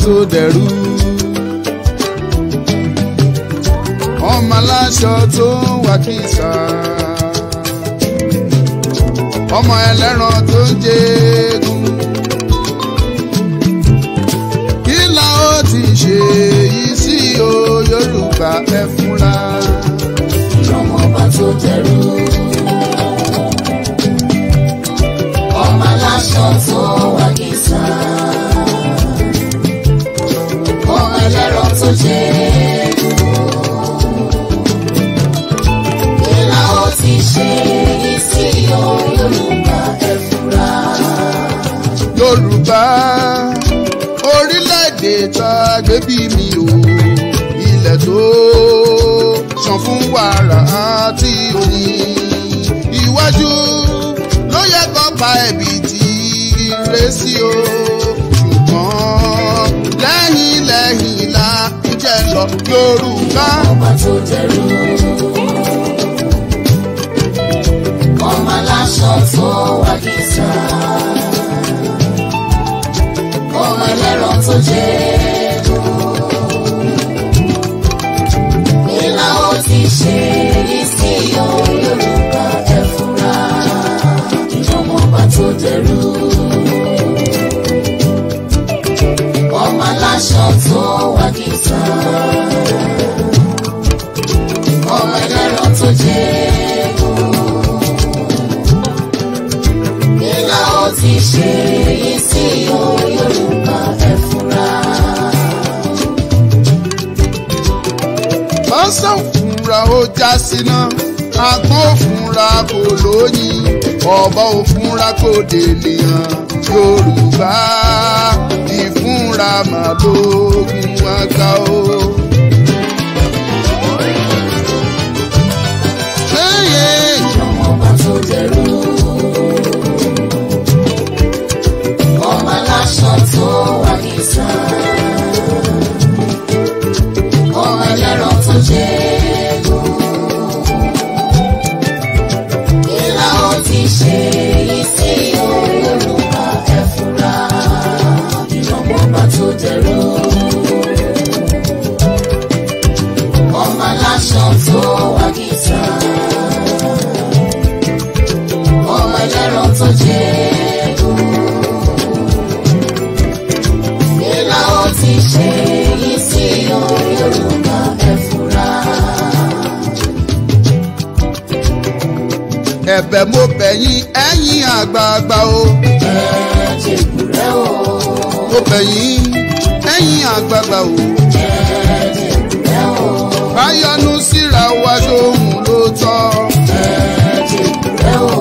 tó dẹrú. Ọmọ aláṣọ tó ń wá kìsà. Ọmọ ẹlẹ́ran tó ń jẹ́gun. Kí la ó ti ṣe yìí sí o Yorùbá ẹ fúnra. Ọmọ ọba tó dẹrú. Ọmọ aláṣọ tó wá kìsà. Ọmọ ẹlẹ́ran tó jẹ́gun. Kí la ó ti ṣe yìí sí o Yorùbá ẹ fura. Yorùbá orílẹ̀-èdè tá a gbé bí mi o, ilẹ̀ tó ṣàn fún wàrà àti oyin. Iwájú ló yẹ kó pa ẹ̀bì tí ire sí o, ṣùgbọ́n lẹ́yìn lẹ́yìn la ń jẹ́ lọ Yorùbá. Ọba tó dẹrú. Ọmọ aláṣọ tó wá kìsà. Ọmọ ẹlẹ́ran tó jẹ́gun. Kí la ó ti ṣe yìí sí o Yorùbá ẹ fura. Ọmọ ọba tó dẹrú. Ọmọ aláṣọ tó wá kìsà. Ọmọ ẹlẹ́ran tó jẹ́gun. Kí la ó ti ṣe yìí sí o Yorùbá ẹ fura. Bọ́sẹ̀ òfúnra ó já síná, àgbọn òfúnra kò lóyìn, ọ̀bọ òfúnra kò dènìyàn. Yorùbá ìfúnra mà lóògùn àgbà o. Ọmọ ọba tó dẹrú. Ọmọ aláṣọ tó wá kìsà. Ọmọ ẹlẹ́ran tó jẹ́gun. Kí la ó ti ṣe yìí sí o Yorùbá ẹ fura. Ọmọ ọba tó dẹrú. Ọmọ aláṣọ tó wá kìsà. Ọmọ ẹlẹ́ran tó jẹ́gun. Kí la ó ti ṣe yìí sí o Yorùbá ẹ fura. Ẹ̀bẹ̀ mo bẹ̀ yín ẹ̀yin àgbààgbà o. Ẹ jèbùrẹ́ o. Mo bẹ̀ yín ẹ̀yin àgbààgbà o. Ẹ jèbùrẹ́ o. Báyọ̀nù síra wa ṣóhun ló tọ́. Ẹ jèbùrẹ́ o.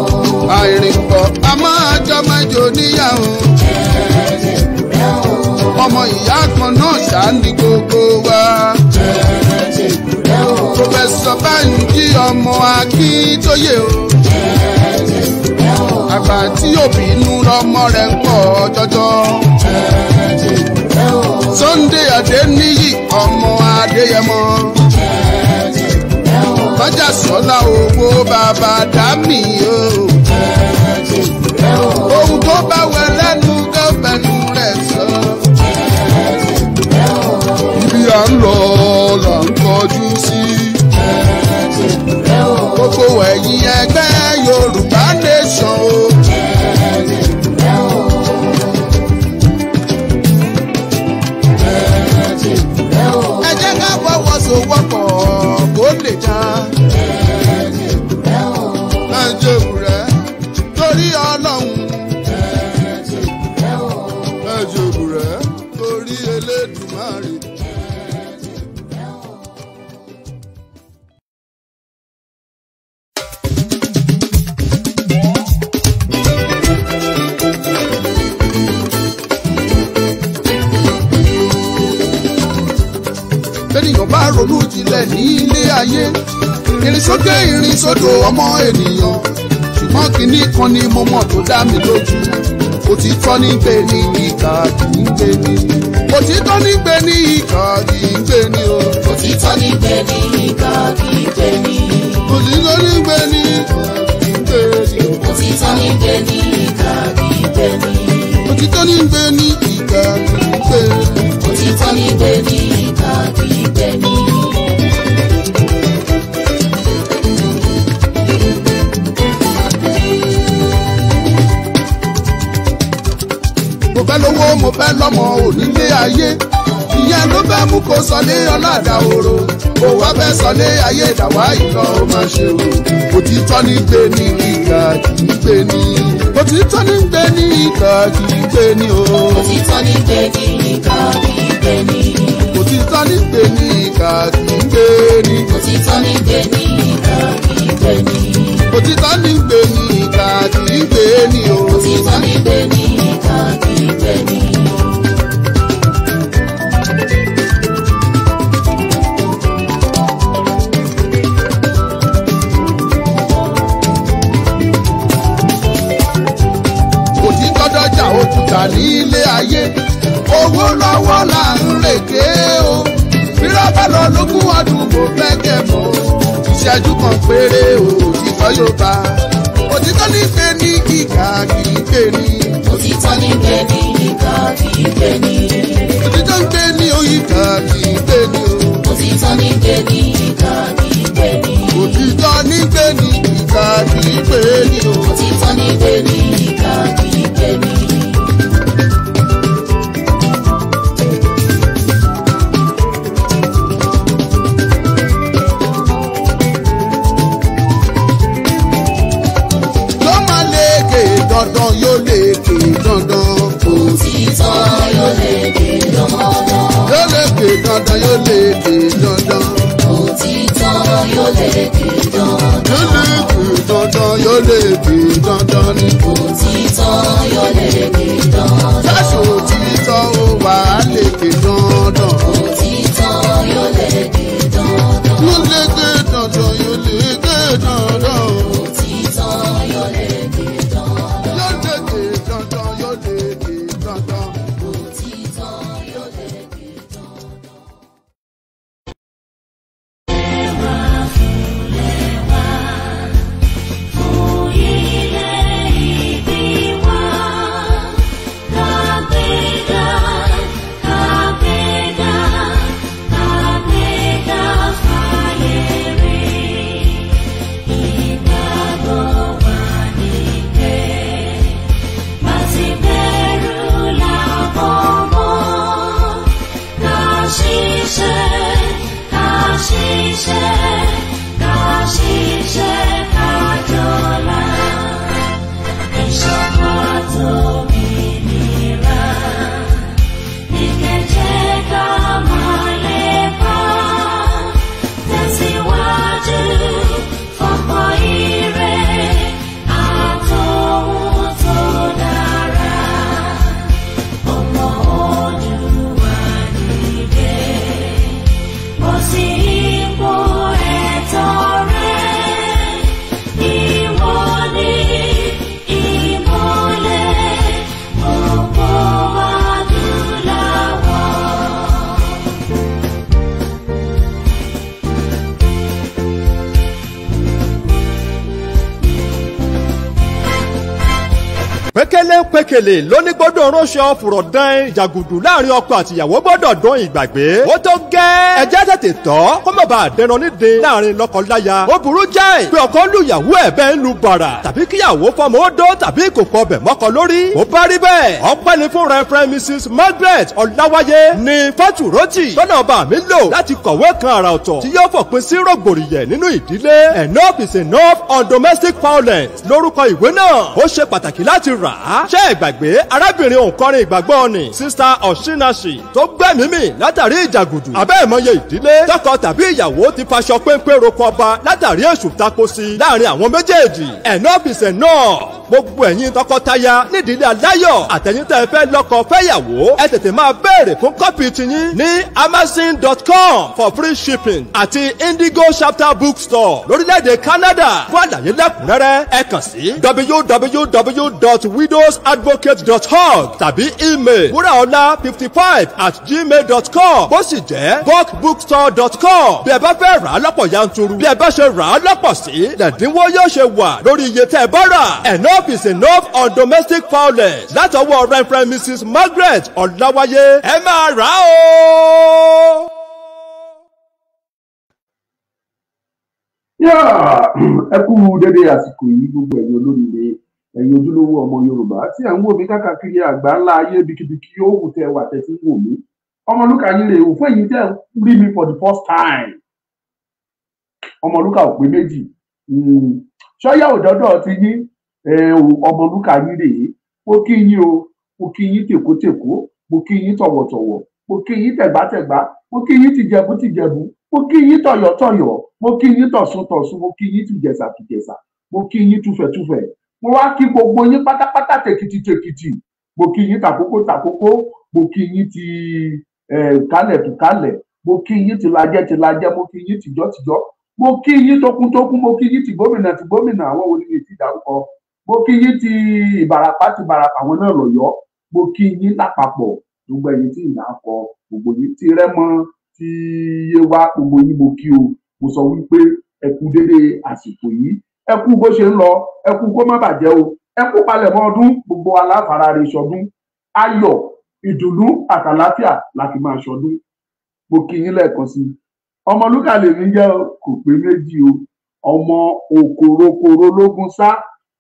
Àìrìnpọ̀ a máa jọ mẹ́jọ níyàwó. Ẹ jèbùrẹ́ o. Ọmọ ìyá kan náà ṣáá ní gbogbo wa. Ẹ jèbùrẹ́ o. Pòfẹ́sọ̀ Bánjí ọmọ Akíntóyè o. Ẹ jèbùrẹ́ o. Àgbà tí òbí inú lọmọ rẹ̀ ń pọ̀ jọjọ. Ẹ jèbùrẹ́ o. Sunday Adéníyì ọmọ Adéyẹmọ. Ẹ jèbùrẹ́ o. Tọ́jà sọ́lá owó bàbá dámì o. Ẹ jèbùrẹ́ o. Ohun tó bá wẹ lẹ́nu kó fẹnu rẹ̀ sọ. Ẹ jèbùrẹ́ o. Ibi à ń lọ là ń kọjú sí. Ẹ jèbùrẹ́ o. Gbogbo ẹ̀yin ẹgbẹ́ Yorùbá Nation o. Ẹ jèbùrẹ́ o. Ẹ jèbùrẹ́ o. Ẹ jẹ́ ká fọwọ́sowọ́pọ̀ kó lè dá. Ẹ jèbùrẹ́ o. Ẹ jèbùrẹ́ torí Ọlọ́run. Ẹ jèbùrẹ́ o. Ẹ jèbùrẹ́ torí Elédùmarè. Ẹ jèbùrẹ́ o. Bẹ́nìyàn bá ronú jinlẹ̀ ní ilé ayé, ìrìnsókè ìrìnsódò ọmọ ènìyàn. Ṣùgbọ́n kinní kan ni mo mọ̀ tó dá mi lójú. Òtítọ́ ní gbé ní ìkà kì í gbé ní. Òtítọ́ ní gbé ní ìkà kì í gbé ní o. Òtítọ́ ní gbé ní ìkà kì í gbé ní. Òtítọ́ ní gbé ní ìkà kì í gbé ní o. Òtítọ́ ní gbé ní ìkà kì í gbé ní. Òtítọ́ ní gbé ní ìkà kì í gbé ní. mo fẹ́ lọ́mọ onílé ayé ìyẹn ló fẹ́ mú kó sọlé ọ̀làdà òro kó wá fẹ́ sọlé ayé ìdàwá ìlọ ó máa ṣe o. Òtítọ́ ní gbé ní ìkà kì í gbé ní. Òtítọ́ ní gbé ní ìkà kì í gbé ní o. Òtítọ́ ní gbé ní ìkà kì í gbé ní. Òtítọ́ ní gbé ní ìkà kì í gbé ní. Òtítọ́ ní gbé ní ìkà kì í gbé ní. Òtítọ́ ní gbé ní ìkà kì í gbé ní o. Òtítọ́ ní gbé ní ìkà kì í gbé ní. Òtítọ́ dọ́jà òkúta ní ilé ayé owó lọ́wọ́ là ń rèké o bírọ́bà lọ lógún ọdún mo fẹ́ kẹ́ mọ́ ìṣẹ́jú kan péré o òtítọ́ yóò bá òtítọ́ ní gbé ní ìkà kì í gbé ní. Òtítọ́ ní gbé ní ìkà kì í gbé ní. Òtítọ́ ń gbé ní ìkà kì í gbé ní o. Òtítọ́ ní gbé ní ìkà kì í gbé ní. Òtítọ́ ní gbé ní ìkà kì í gbé ní o. Òtítọ́ ní gbé ní ìkà kì í gbé ní. Yóò máa lékè dandan yóò lékè dandan. Òtítọ́ yóò lékè dandan. Yóò lékè dandan yóò lékè dandan. Òtítọ́ yóò lékè dandan. Yóò lékè dandan yóò lékè dandan ni. Òtítọ́ yóò lékè dandan. Ṣáṣù òtítọ́ ó wà á lékè dandan. Òtítọ́ yóò lékè dandan. Yóò lékè dandan yóò lékè dandan. Òtítọ́ yóò lékè dandan. Yóò lékè dandan yóò lékè dandan. Òtítọ́ yóò lékè dandan. Pékélé lóní gbọ́dọ̀ ránṣọ fùrọ̀ dán ìjàgùdù láàrin ọkọ àtìyàwó gbọ́dọ̀ dán ìgbàgbé. Ó tó gẹ́. Ẹjẹ́ tètè tọ́ kó má bàa dẹran nídìí láàrin lọ́kọ-láya. Ó burú jáì pé ọkọ lùyàwó ẹ̀ bẹ́ẹ̀ ń lu bàrà tàbí kíyàwó fọmọ ó dó tàbí ìkòkò ọbẹ̀ mọ́kọ lórí. Ó bá rí bẹ́ẹ̀. Ọpẹ́ ni fún Reverend Mrs Margaret Ọláwáyé ní Fátúrótì tọ́nà ọba mi lò láti kọ̀wé kan àrà ọ̀tọ̀ tí yóò fòpin sí rògbòdìyẹ nínú ìdílé. Enough is enough on domestic violence lórúkọ ìwé náà. Ó ṣe pàtàkì láti rà á. Ṣé ẹ gbàgbé arábìnrin òǹkọrin ìgbàgbọ́ ni Sista Osinachi tó gbẹ́mìí mì látàrí ìjàgùdù. Abẹ́ ìmọye ìdílé tọkọ tàbí ìyàwó ti faṣọ péńpé roko ọba látàrí èṣù tako sí i láàrin àwọn méjèèjì. Enough is enough. Gbogbo ẹ̀yin tọkọtaya nídìílé aláyọ̀ àtẹ̀yin tẹ́ ẹ fẹ́ lọ́kọ fẹ́yàwó ẹ tètè máa béèrè fún kọ́pì tiyín ní amazon.com for free shipping àti Indigo Chapter Bookstore lórílẹ̀‐èdè Canada. Fún àlàyé lẹ́kùnrẹ́rẹ́ ẹ kàn sí www.widowsadvocate.org tàbí email wuraola55@gmail.com bó sì jẹ́ bulkbookstore.com. Bí ẹ bá fẹ́ rà á lọ́pọ̀ yanturu bí ẹ bá ṣe rà á lọ́pọ̀ sí lẹ́dínwó yóò ṣe wà lórí iye tẹ́ ẹ bá rà. Enough is enough on domestic violence látọwọ́ Reverend Mrs Margaret Ọláwáyé ẹ máa rà á o. Ẹ kú dédé àsìkò yìí gbogbo ẹ̀yin olóríire. Ẹ̀yin ojúlówó ọmọ Yorùbá tí ẹ̀ ń wò mí káàkiri àgbà ńlá ayé, bikibiki yóò wù tẹ́ wà tẹ́ tí ń wò mí. Ọmọlúkà yín rèé o. Fún ẹ̀yin tẹ́ ń rí mi for the first time, Ọmọlúkà ò pé méjì, ṣọ́yà òdọ́dọ̀ ti yín. Ọmọlúkà yín rèé. Mo kí yín o, mo kí yín tèkótèkó, mo kí yín tọ̀wọ̀tọ̀wọ̀, mo kí yín tẹ̀gbátẹ̀gbá, mo kí yín tìjẹ̀bú tìjẹ̀bú, mo kí yín tọ̀yọ̀tọ̀yọ̀, mo kí yín tọ̀sùntọ̀sùn, mo kí yín tìjẹ̀sà tìjẹ̀sà, mo kí yín túfẹ̀túfẹ̀. Mo wá kí gbogbo yín pátápátá, tèkìtì tèkìtì, mo kí yín tàkókó tàkókó, mo kí yín ti kálẹ̀ tùkálẹ̀, mo kí yín tìlajẹ́ tìlajẹ́, mo kí yín tìjọ́ tìjọ́, mo kí yín tókúntókún, mo kí yín ti gómìnà ti gómìnà, àwọn wo ni mi ti dárúkọ, mo kí yín ti Ìbàràpá ti Ìbàràpá, àwọn náà lọ́yọ́, mo kí yín lápapọ̀. Gbogbo ẹ̀yin tí ìlà kọ, gbogbo yín tí Rẹ́mọ, tí Yewa, gbogbo yín mo kí o. Mo sọ wípé ẹ kú dédé àsìkò yìí, ẹ kú bó ṣe ń lọ, ẹ kú kó má bàjẹ́ o, ẹ kú palẹ̀mọ́ ọdún. Gbogbo aláfara rẹ̀ ṣọdún ayọ̀, ìdùnnú àtàláfíà la fi máa ṣọdún. Mo kí yín lẹ́ẹ̀kan sí i. Ọmọlúkà lèmi jẹ́, kò pé méjì o. Ọmọ òkòròkòrò lógún sá,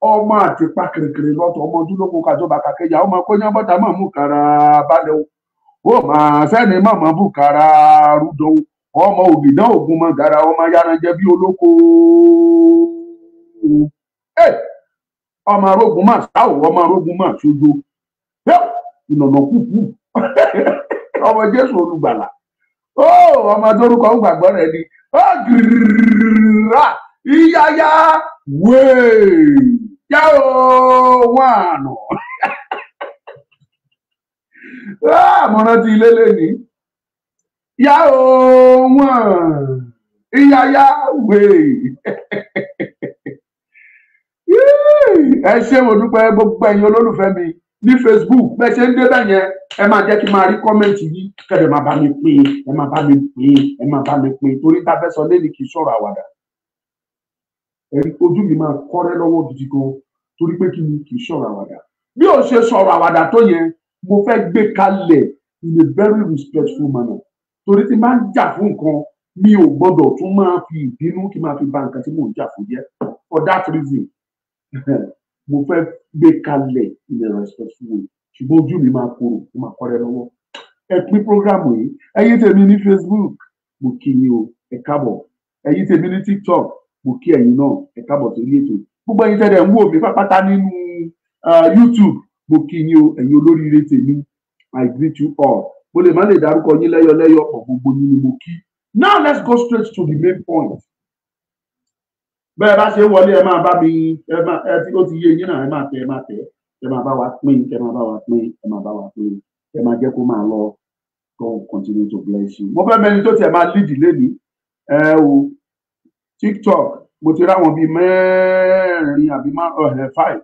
ọmọ àtìpa kìrìkìrì lọ́tọ̀, ọmọ ojúlógún kàjọba kàkẹyà, ọmọ kóyán bọ́tà mọ̀ mú kára balẹ̀ o, ó máa sẹ́ni mọ̀mọ́ bù kára rúdò, ọmọ ògìdán ògùn mọ̀ gara, ọmọ yaranjẹ bí olóko, ọmọ arógun mà sá o, ọmọ arógun mà ṣojo, ìnànà kúkú, ọmọ Jésù olùgbàlà, ọmọ torúkọ gbàgbọ́ rẹ ni ó gírírà ìyáyá wéè yá o wọn àná. Mo rántí ilé lẹ́ni yá o wọn ìyáyá wéè. Ẹ ṣé, mo dúpẹ́. Gbogbo ẹ̀yin olólùfẹ́ mi ní Facebook, bẹ́ẹ̀ ṣe ń dé bẹ́ẹ̀ yẹn, ẹ máa jẹ́ kí n máa rí comment yín, kẹ́dẹ̀ máa bá mi pín, ẹ máa bá mi pín, ẹ máa bá mi pín, torí tá a fẹ́ sọ lẹ́ni kì í sọ̀rọ̀ àwàdà. Ẹ̀rí ojú mi máa kọ́rẹ́ lọ́wọ́ gidi gan, torí pé kí ni, kì í sọ̀rọ̀ àwàdà. Bí ó ṣe sọ̀rọ̀ àwàdà tó yẹn, mo fẹ́ gbé kalẹ̀ in a very respectful manner, torí tí máa ń jà fún nǹkan, mi ò gbọ́dọ̀ tún máa fi ìbínú kí n máa fi bà nǹkan tí mò ń jà fún jẹ́. For that reason, mo fẹ́ gbé kalẹ̀ in a respectful way, ṣùgbọ́n ojú mi máa korò, ó máa kọ́rẹ́ lọ́wọ́. Ẹ pín program yìí. Ẹ̀yin tèmi ní Facebook, mo kí yín o, ẹ káàbọ̀. Ẹ̀yin tèmi ní TikTok, mo kí ẹ̀yin náà, ẹ káàbọ̀ sórí ètò. Gbogbo ẹ̀yin tẹ́lẹ̀ ń wò mí pápátá nínú YouTube, mo kí yín o, ẹ̀yin olóríire tèmi, I greet you all. Mo lè má lè dárúkọ yín lẹ́yọlẹ́yọ pọ̀, gbogbo yín ni mo kí. Now let's go straight to the main point. Bẹ́ẹ̀ bá ṣe wọlé, ẹ máa bá mi, ẹ máa ẹ tí ó ti yé yín náà, ẹ máa tẹ, ẹ máa tẹ, ẹ máa bá wa pín, ẹ máa bá wa pín, ẹ máa bá wa pín, ẹ máa jẹ́ kó máa lọ. God continue to bless you. Mo fẹ́ mẹ́ni tó tiẹ̀ máa lead lẹ́ni ẹ o. TikTok, mo ti ráwọn bíi mẹ́rin àbí five.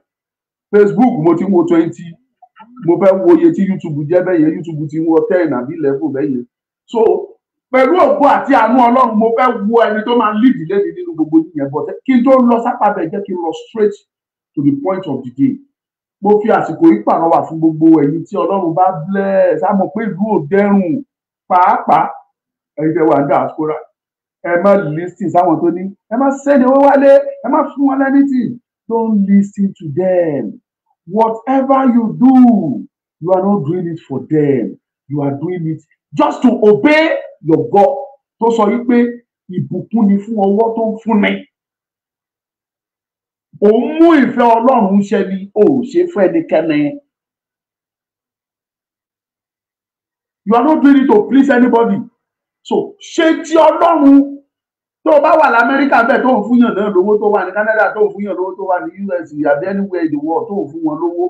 Facebook, mo ti ń wo 20. Mo fẹ́ wo iye tí YouTube jẹ́ bẹ́yẹn. YouTube ti ń wọ 10 àbí 11 bẹ́yẹn. So pẹ̀lú ògo àti àánú Ọlọ́run, mo fẹ́ wo ẹni tó máa lead lẹ́ni nínú gbogbo yìnyẹn. But kí n tó lọ sápá bẹ́ẹ̀, jẹ́ kí n lọ straight to the point of the day. Mo fi àsìkò yìí pàrọwà fún gbogbo ẹ̀yin tí Ọlọ́run bá bless. Á mọ̀ pé ìlú ò dẹrùn, pàápàá ẹ̀yin tẹ́ wà ní diaspora. Ẹ má listen sáwọn tó ní ẹ má send owó wálé, ẹ má fún wọn anything. Don't listen to them. Whatever you do, you are not doing it for them, you are doing it just to obey your God tó sọ yìí pé ìbùkún ni fún ọwọ́ tó ń fúnni. Òun mú ìfẹ́ Ọlọ́run ṣẹ ni, ò ṣe fún ẹnikẹ́ni. You are not doing it to please anybody. So ṣé tí Ọlọ́run tó bá wà lamẹ́ríkà bẹ́ẹ̀ tó ń fún yàn náà lówó, tó wà ní Canada tó ń fún yàn lówó, tó wà ní US àbí anywhere in the world tó ń fún wọn lówó,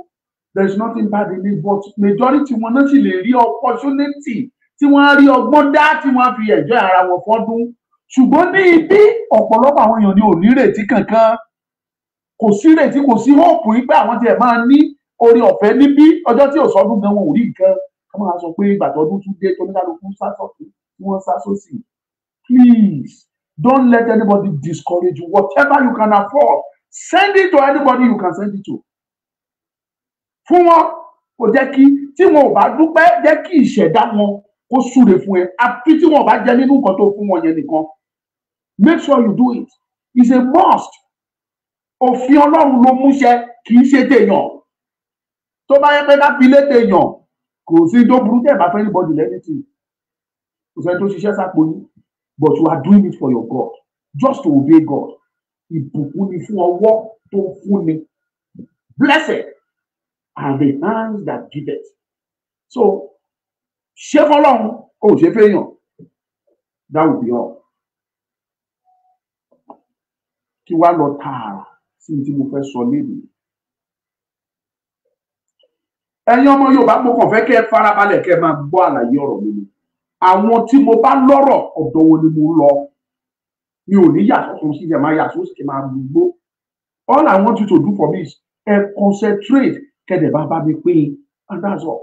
there is nothing bad in it. But majority wọn náà sì lè rí opportunity tí wọ́n á rí ọgbọ́n dá tí wọ́n á fi enjoy ara wọn fọ́dún. Ṣùgbọ́n ní ibi, ọ̀pọ̀lọpọ̀ àwọn èèyàn ní ò ní ìrètí kankan, kò sí ìrètí, kò sí hope yìí pé àwọn tiẹ̀ máa ní orí ọ̀fẹ́ níbí. Ọjọ́ tí ò sọdún gan, wọn ò rí nǹkan ká máa sọ pé ìgbà tọdún tún dé, tóníkàlùkù sá sọ́tún tí wọ́n sá sósì. Please don't let anybody discourage you. Whatever you can afford, send it to anybody you can send it to. Fún wọn, kò jẹ́ kí tí wọn ò bá dúpẹ́, jẹ́ kí ìṣẹ̀dá wọn kó súre fún ẹ, àfi tí wọn ò bá jẹ nínú nǹkan tó fún wọn yẹn nìkan. Make sure you do it. It's a must. Òfin Ọlọ́run ló múṣẹ, kì í ṣe tèèyàn. Tó bá yẹ pé ká fi lé tèèyàn, kò sí tó burú tẹ́ ẹ̀ bá fẹ́ anybody lẹ́nìtì. Kò sẹ́ni tó ṣiṣẹ́ sápò yín, but you are doing it for your God, just to obey God. Ìbùkún ni fún ọwọ́ tó fún ni. Blessed are the hands that give it. So ṣé fọlọ́run kò ṣe fẹ́yàn, that will be all. Kí wá lọ tààrà sí tí mo fẹ́ sọ lébi. Ẹ̀yin ọmọ Yorùbá, mo kàn fẹ́ kẹ́ ẹ farabalẹ̀ kẹ́ ẹ máa gbọ́ àlàyé ọ̀rọ̀ mi ni. Àwọn tí mo bá lọ́rọ̀ ọ̀dọ̀ wọn ni mo ń lọ. Mi ò ní yà sọ́tún sí ẹ̀ máa yà sósì kí máa gbó. All I want you to do for me is ẹ concentrate kẹ́dẹ̀ bá bá mi pín in, and that's all.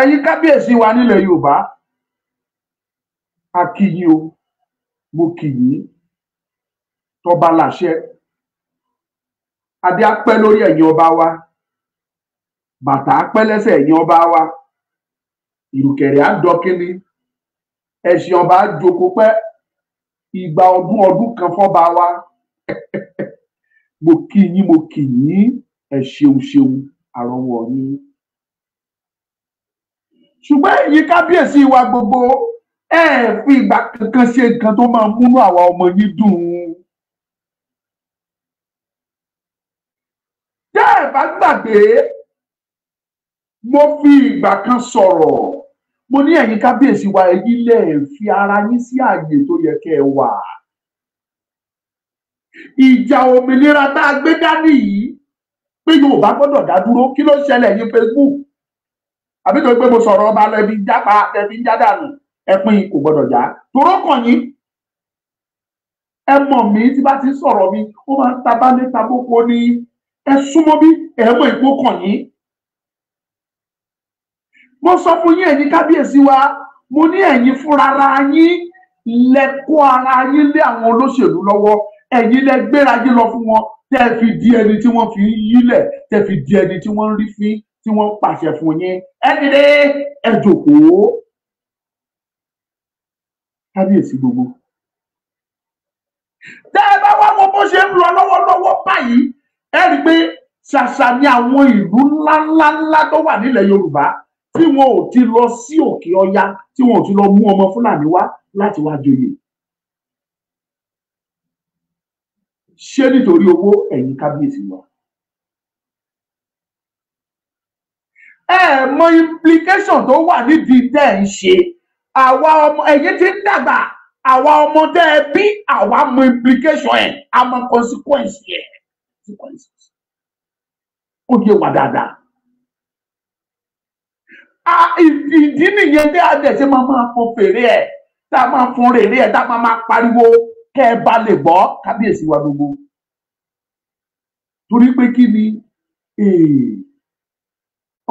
Ẹ̀yin kábíyèsí wa nílẹ̀ Yorùbá, a kí yín o, mo kí yín, tọba láṣẹ, adé á pẹ́ lórí ẹ̀yin ọba wa, bàtà á pẹ́ lẹ́sẹ̀ ẹ̀yin ọba wa, ìrùkẹ̀rẹ̀ á dọkínní, ẹṣin ọba á jókòó pẹ́, ìgbà ọdún ọdún kan fọ́ba wa. Mo kí yín, mo kí yín, ẹ ṣeun ṣeun, àrọwọ yín. Ṣùgbọ́n ẹ̀yin kábíyèsí wa gbogbo, ẹ fi ìgbà kankan ṣe nǹkan tó máa múnú àwa ọmọ yín dùn. Tẹ́ ẹ bá gbàgbé, mo fi ìgbà kan sọ̀rọ̀, mo ní ẹ̀yin kábíyèsí wa, ẹ̀yin lẹ fi ara yín sí ààyè tó yẹ kẹ́ ẹ wà. Ìjà òmìnira tá a gbé dání yìí pé Yorùbá gbọ́dọ̀ dá dúró, kí ló ṣẹlẹ̀ ní Facebook? Àbí tó gbé mo sọ̀rọ̀ ọba lẹ́bi jápa lẹ́bi ń jádànù, ẹ̀pin kò gbọ́dọ̀ já toró kàn yín. Ẹ mọ̀ mí, tí bá ti ń sọ̀rọ̀ mi, ó máa ń tabá ní tabóko ní, ẹ súnmọ́ bí ẹ mọ̀ ìpó kàn yín. Mo sọ fún yín ẹ̀yin kábíyèsí wa, mo ní ẹ̀yin fúnra yín lẹ kó ara yín lé àwọn olóṣèlú lọ́wọ́, ẹ̀yin lẹ gbéra yín lọ fún wọn, tẹ́ fi di ẹni tí wọ́n fi ń yílẹ̀, tẹ́ fi di ẹni tí wọ́n ń rí fín, tí wọ́n ń pàṣẹ fún yín. Ẹ dìde, ẹ jókòó. Kábíyèsí gbogbo, tẹ́ ẹ bá wá wo bó ṣe ń lọ lọ́wọ́lọ́wọ́ báyìí, ẹ rí i pé ṣàṣà ni àwọn ìlú ńláńláńlá tó wà nílẹ̀ Yorùbá tí wọn ò ti lọ sí òkè ọya, tí wọn ò ti lọ mú ọmọ Fúlàní wá láti wá joyè. Ṣé nítorí owó ẹ̀yin kábíyèsí wa? Ẹ mọ implication tó wà nídìí tẹ́ ẹ̀ ń ṣe. Àwa ọmọ ẹ̀yin tí ń dàgbà, àwa ọmọ tẹ́ ẹ bí, àwa mọ implication ẹ̀, a mọ consequence ẹ̀. Ó yé wa dáadáa. Ìdí nìyẹn tí a dẹ̀ ṣe máa máa fọn fèrè ẹ̀, tá a máa fọn rèrè ẹ̀, tá a máa máa pariwo kẹ́ ẹ bá lè gbọ́ kábíyèsí wa gbogbo. Torí pé kí ni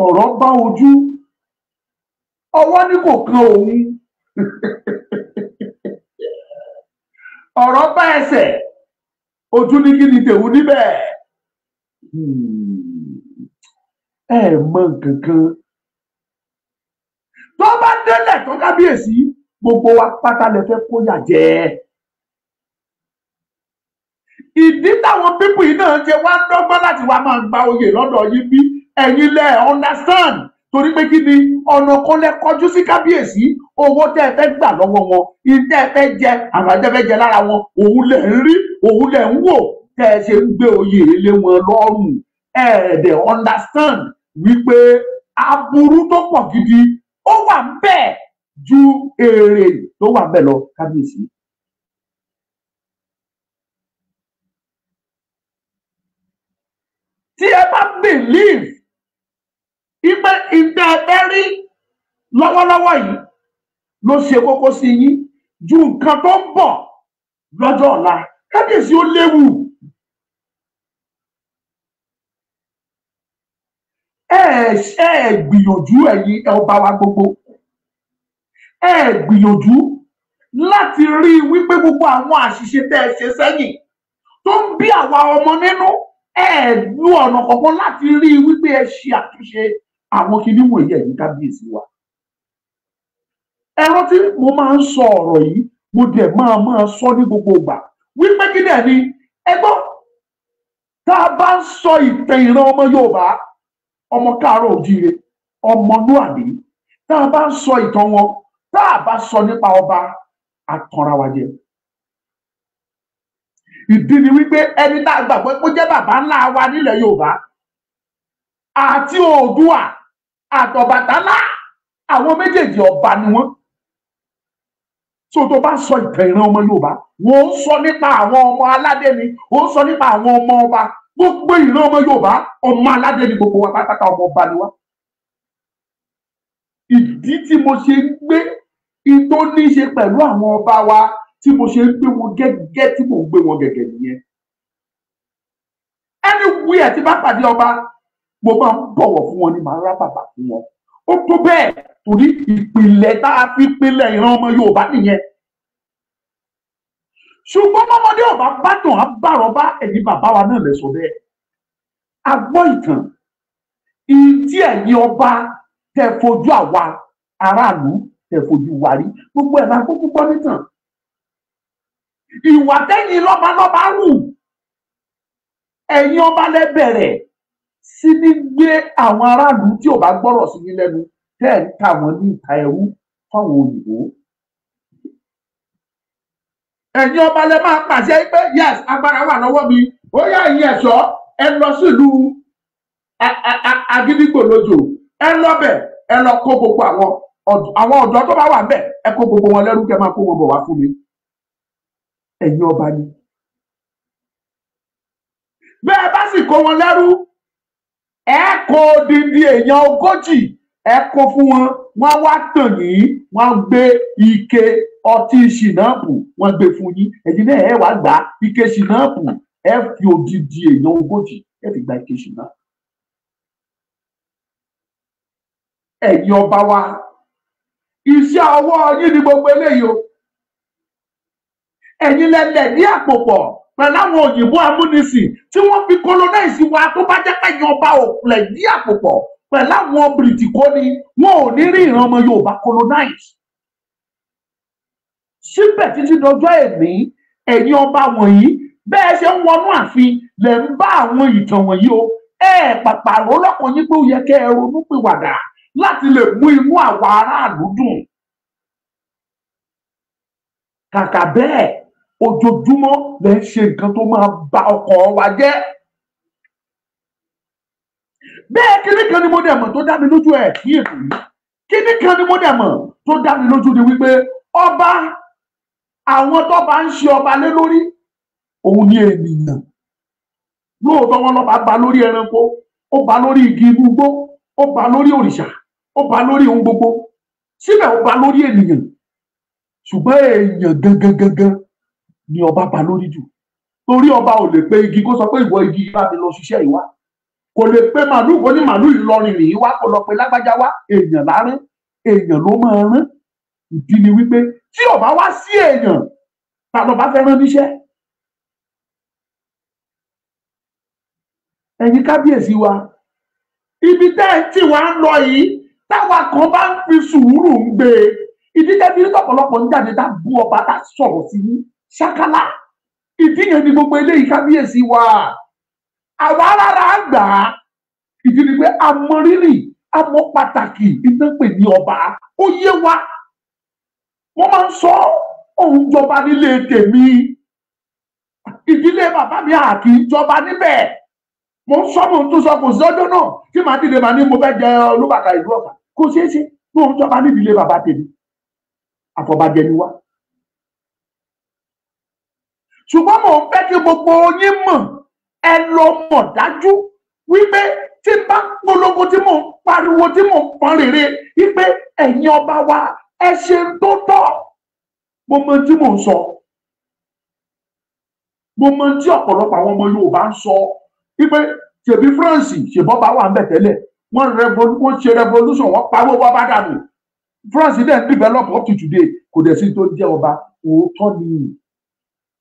ọ̀rọ̀ bá ojú, ọwọ́ ní kò kan òun, ọ̀rọ̀ bá ẹsẹ̀, ojú ní kí ni tèwú níbẹ̀. Ẹ mọ nǹkan kan tó bá délẹ̀ tó kábíyèsí, gbogbo wa pátá lè fẹ́ kóyà jẹ. Ìdí táwọn pípù yìí náà ṣe wá dọ́gbọ́n láti wá máa gba oyè lọ́dọ̀ yín bí, ẹ̀yin lẹ understand. Torí pé kí ni ọ̀nà kan lẹ kọjú sí kábíyèsí, owó tẹ́ ẹ fẹ́ gbà lọ́wọ́ wọn, ìtẹ́ ẹ fẹ́ jẹ, àǹfààní tẹ́ ẹ fẹ́ jẹ lára wọn, òun lẹ̀ ń rí, òun lẹ̀ ń wò, tẹ́ ẹ ṣe ń gbé oyè lé wọn lọ́rùn. Ẹ dẹ̀ understand wípé aburú tó pọ̀ gidi ó wà bẹ́ẹ̀ ju èrè tó wà bẹ́ẹ̀ lọ kábíyèsí. Tí ẹ bá believe ipe ìtẹ́ ẹ fẹ́ rí lọ́wọ́lọ́wọ́ yìí ló ṣe kókó sí yín ju nǹkan tó ń bọ̀ lọ́jọ́ ọ̀la, kábíyèsí ó léwu. Ẹ gbìyànjú ẹ̀yin ọba wa gbogbo, ẹ gbìyànjú láti rí i wípé gbogbo àwọn àṣìṣe tẹ́ ẹ ṣe sẹ́yìn tó ń bí àwa ọmọ nínú, Ẹ lu ọ̀nà kọ̀ọ̀kan láti rí i wípé ẹ ṣe àtúnṣe àwọn kinní wọ̀nyí, ẹ̀yin kábíyèsí wa. Ẹ rántí mo máa ń sọ ọ̀rọ̀ yìí, mo dẹ̀ máa sọ ní gbogbo ìgbà wípé kí dẹ̀ ni ẹ gbọ́, tá a bá ń sọ ìtàn ìran ọmọ Yorùbá, ọmọ káàárọ̀ òjíire, ọmọlúàbí, tá a bá ń sọ ìtàn wọn, tá a bá sọ nípa ọba, àtànra wa jẹ. Ìdí ni wípé ẹni tá a gbàgbọ́ pé ó jẹ́ bàbá ńlá wa nílẹ̀ Yorùbá àti Oòduà àtọ̀bàtálá, àwọn méjèèjì ọba ni wọ́n. So tó bá sọ ìtàn ìran ọmọ Yorùbá, wọ́n ń sọ nípa àwọn ọmọ aládé ni, wọ́n ń sọ nípa àwọn ọmọ ọba. Gbogbo ìran ọmọ Yorùbá, ọmọ aládé ni gbogbo wa pátápátá, ọmọ ọba ni wá. Ìdí tí mo ṣe ń gbé ìtò ní í ṣe pẹ̀lú àwọn ọba wa, tí mo ṣe ń gbé wọn gẹ́gẹ́, tí mò ń gbé wọn gẹ́gẹ́ nìyẹn. Anywhere tí bá pàdé ọba, mo máa ń bọ̀wọ̀ fún wọn ni, màá rá bàbà fún wọn. Ó tó bẹ́ẹ̀ torí ìpìlẹ̀ tá a fi pinlẹ̀ ìran ọmọ Yorùbá nìyẹn. Ṣùgbọ́n ọmọdé ọba bàtàn á bàrọ̀bá, ẹ̀yin bàbá wa náà lè sọ bẹ́ẹ̀. A gbọ́ ìtàn ìdí ẹ̀yin ọba tẹ fojú àwa aráàlú tẹ fojú wa rí, gbogbo ẹ̀ máa kúkú gbọ́ nítàn. Ìwà tẹ́yìn lọ́balọ́ba rù, ẹ̀yin ọba lẹ bẹ̀rẹ̀ sí ní gbé àwọn aráàlú tí ò bá gbọ́rọ̀ sí ní lẹ́nu, tẹ́ ẹ̀ ń ta wọ́n ní ìta ẹrú fáwọn òyìnbó. Ẹ̀yin ọba lẹ máa pàṣẹ pé yes, agbára wà lọ́wọ́ mi, ó yá ẹ̀yin ẹ̀ṣọ́ ẹ lọ sílùú Agídígbò lójó, ẹ lọ bẹ̀, ẹ lọ kó gbogbo àwọn ọ̀dọ́ tó bá wà bẹ̀, ẹ kó gbogbo wọn lẹ́rú, kẹ́ máa kó wọn bọ̀ wá fún mi. Ẹ̀yin ọba ni. Bẹ́ẹ̀ bá sì kó wọn lẹ́rú, ẹ kó odindi èèyàn 40, ẹ kó fún wọn, wọ́n wá tàn yín, wọ́n gbé ike ọtí ṣìnáàpù, wọ́n gbé fún yín, ẹ̀yin náà ẹ wá gbà ike ṣìnáàpù, ẹ fi odindi èèyàn 40, ẹ fi gba ike ṣìnáàpù. Ẹ̀yin ọba wa, iṣẹ́ ọwọ́ yín ni gbogbo eléyìí o. Ẹ̀yin lẹ́lẹ̀ ní àpòpọ̀ pẹ̀lú àwọn òyìnbó amúnisìn tí wọ́n fi colonize wa. Tó bá jẹ́ pé ẹ̀yin ọba òpìlẹ̀ ní àpòpọ̀ pẹ̀lú àwọn bìrìtìkó ni, wọn ò ní rí ìran ọmọ Yorùbá colonize. Síbẹ̀ títí dọjọ́ èní, ẹ̀yin ọba wọ̀nyí bẹ́ẹ̀ ṣe ń wọnú ààfin lẹ̀ ń bá àwọn ìtàn wọ̀nyí o. Ẹ pàpàrọ̀ lọ́kàn yín pé ó yẹ kẹ́ ẹ ronú pìwàdà láti lè mú inú àwa aráàlú dùn. Kàkà bẹ́ẹ̀, ojoojúmọ́ lẹ ń ṣe nǹkan tó máa ba ọkàn wa jẹ́. Bẹ́ẹ̀ kíní kan ni mo dẹ̀ mọ̀ tó dá mi lójú ẹ̀ kí ètò yìí. Kíní kan ni mo dẹ̀ mọ̀ tó dá mi lójú ni wípé ọba, àwọn tó bá ń ṣe ọba lé lórí, òun ni ènìyàn. Lóòótọ́ wọn lọ́ba ba lórí ẹranko, ó ba lórí igi inú igbó, ó ba lórí òrìṣà, ó ba lórí ohun gbogbo, síbẹ̀ ó ba lórí ènìyàn. Ṣùgbọ́n èèyàn gangan gangan ni ọba ba lórí jù. Torí ọba ò lè pe igi kó sọ pé ìwọ igi bá mi lọ ṣiṣẹ́ ìwá. Kò lè pe màlúù kó ní màlúù Ìlọrin rìn wá, kó lọ pe lágbájá wá. Èèyàn lárín, èèyàn ló máa rán. Ìdí ni wípé tí ọba wá sí èèyàn, ta lọba fẹ́ rán níṣẹ́? Ẹ̀yin kábíyèsí wa, ibi tẹ́ ẹ tí wàá ń lọ yìí, táwa kan bá ń fi sùúrù ń gbé e. Ìdí tẹ́ fi rí tọ̀pọ̀lọpọ̀ ń jáde tá bú ọba, tá sọ̀rọ̀ sí ní ṣákálá. Ìdí yẹn ni gbogbo eléyìí kábíyèsí wa. Àwa rárá gbà á. Ìdí ni pé a mọ rírì, a mọ pàtàkì ìdánpè ní ọba. Ó yé wa. Wọ́n máa ń sọ òun jọba nílé tèmi. Ìdílé bàbá mi àkì í jọba níbẹ̀. Mo ń sọ, mo ń tún sọ, kò sí ọjọ́ náà tí màá dìde màá ní mo fẹ́ jẹ Olúbàkà ìlú Ọ̀fà. Kò ṣeé ṣe, mo ń jọba nídìílé bàbá tèmi. Àfọ̀bàjẹ́ ni wá. Ṣùgbọ́n mò ń fẹ́ kí gbogbo yín mọ̀, ẹ lọ mọ̀ dájú wípé tí bá polongo, tí mò ń pariwo, tí mò ń pọn rere wípé ẹ̀yin ọba wa ẹ ṣe ń tó tọ́. Mo mọ tí mò ń sọ. Mo mọ tí ọ̀pọ̀lọpọ̀ àwọn ọmọ Yorùbá ń sọ wípé ṣèbí France ṣèbọba wà ń bẹ̀ tẹ́lẹ̀, wọ́n ṣe revolution, wọ́n pawó wọ́n bá dànù. France dẹ̀ develop up to today, kò dẹ̀ sí tó jẹ́ ọba. Òótọ́ ni.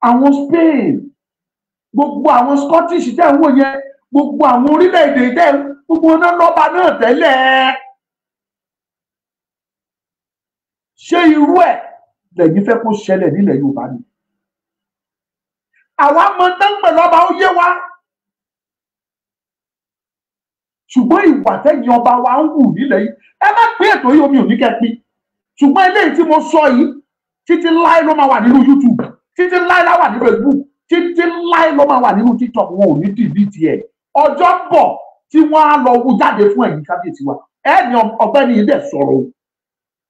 Àwọn Spain, Gbogbo àwọn Scottish tẹ́ ń wò yẹn, gbogbo àwọn orílẹ̀-èdè tẹ́ gbogbo náà lọ́ba náà tẹ́lẹ̀. Ṣé irú ẹ̀ lẹ́yìn fẹ́ kó ṣẹlẹ̀ nílẹ̀ Yorùbá ni? Àwa mọ tán pẹ̀lú ọba, ó yé wa. Ṣùgbọ́n ìwà tẹ́yìn ọba wa ń wù nílẹ̀ yìí, ẹ má pín ètò yìí, omi ò ní kẹ́ pín. Ṣùgbọ́n eléyìí tí mo sọ yìí, títí láé ló máa wà nínú YouTube, títí láé lá wà ní Facebook, títí láé ló máa wà nínú TikTok, wọn ò ní dìlítì ẹ̀. Ọjọ́ ń bọ̀ tí wọ́n á lọ wú jáde fún ẹ̀yin kábíyèsí wa. Ẹ ní ọ̀gbẹ́ni yìí dẹ̀ sọ̀rọ̀ o,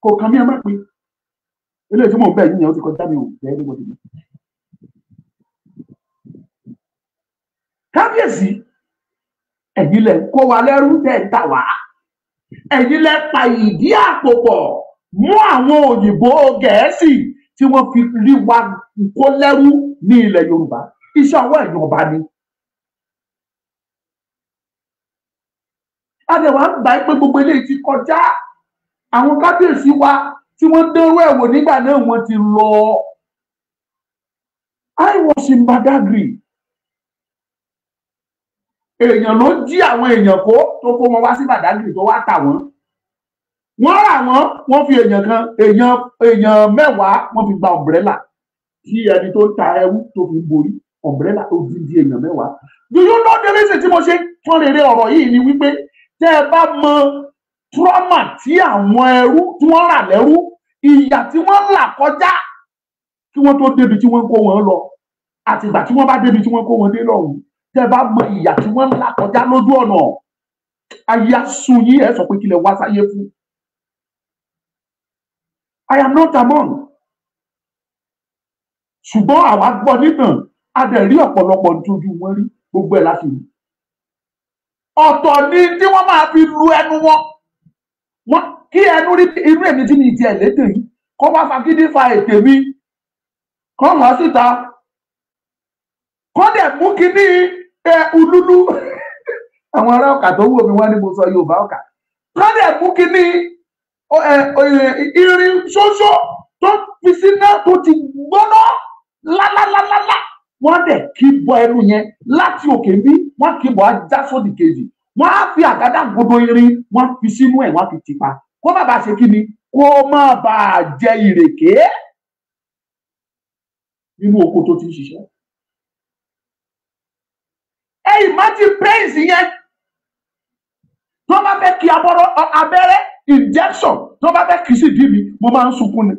kò kàn mí, ẹ má pín. Eléyìí tí mò ń bẹ̀ yín yẹn ó ti kọjá mi ò jẹ́ ní bọ́dé mi. Kábíyèsí, ẹ̀yin lẹ kó wa lẹ́rú tẹ́ ń tà wá, ẹ̀yin lẹ pa ìdí àpò pọ̀ mú àwọn òyìnbó Gẹ̀ẹ́sì tí wọ́n fi rí wa kó lẹ́rú ní ilẹ̀ Yorùbá. Iṣẹ́ ọwọ́ ẹ̀yin ọba ni. Adẹ̀wà ń gbà pé gbogbo eléyìí ti kọjá. Àwọn kábíyèsí wa tí wọ́n dánwó ẹ̀wò nígbà náà wọ́n ti lọ. I was in Badagry. Èèyàn ló jí àwọn èèyàn kó tó kó wọn wá sí Badagry tó wá tà wọ́n. Wọ́n rà wọ́n, wọ́n fi èèyàn kan, èèyàn mẹ́wàá wọ́n fi gba umbrella tí ẹni tó ń ta ẹrú tó fi ń borí umbrella tó dín dín èèyàn mẹ́wàá. Do you know the reason tí mo ṣe fọ́n rere ọ̀rọ̀ yìí ni wípé tẹ́ ẹ bá mọ trauma tí àwọn ẹrú tí wọ́n rà lẹ́rú, ìyà tí wọ́n là kọjá kí wọ́n tó débi tí wọ́n kó wọn lọ, àtìgbà tí wọ́n bá débi tí wọ́n kó wọn dé lọ́hùn, tẹ́ bá mọ ìyà tí wọ́n là kọjá lójú ọ̀nà, ayé asun yín, ẹ sọ pé kí lẹ wá sáyé fún. I am not among. Ṣùgbọ́n àwa gbọ́ nítàn, a dẹ̀ rí ọ̀pọ̀lọpọ̀ nítorí wọ́n rí gbogbo ẹ̀ láti rí. Ọ̀tọ̀ ni tí wọ́n máa fi lu ẹnu wọn. Wọ́n kí ẹnu rí irú èmi tí mi ti ẹ̀ létè yìí, kọ́ wá fagídí fa ètè mi, kọ́ hàn síta, kọ́ dẹ̀ mú kíní ẹ ulúlú. Àwọn ará ọkà tó wò mí wá ní mo sọ Yorùbá ọkà. Kọ́ dẹ̀ mú kíní irin ṣoṣo tó fi síná tó ti gbóná lálálálálá, wọ́n dẹ̀ kí bọ ẹnu yẹn láti òkè bí wọ́n kí bọ ajá sódì kejì, wọ́n á fi àgádágodo irin wọ́n fi sínú ẹ̀, wọ́n fi tìpa kó má bàa ṣe kí ni, kó má bàa jẹ ìrèké nínú oko tó ti ń ṣiṣẹ́. Ẹ imagine pains yẹn tó bá fẹ́ kí abẹ́rẹ́ injection tó bá fẹ́ kì í sì dí mi, mo máa ń sunkún ni.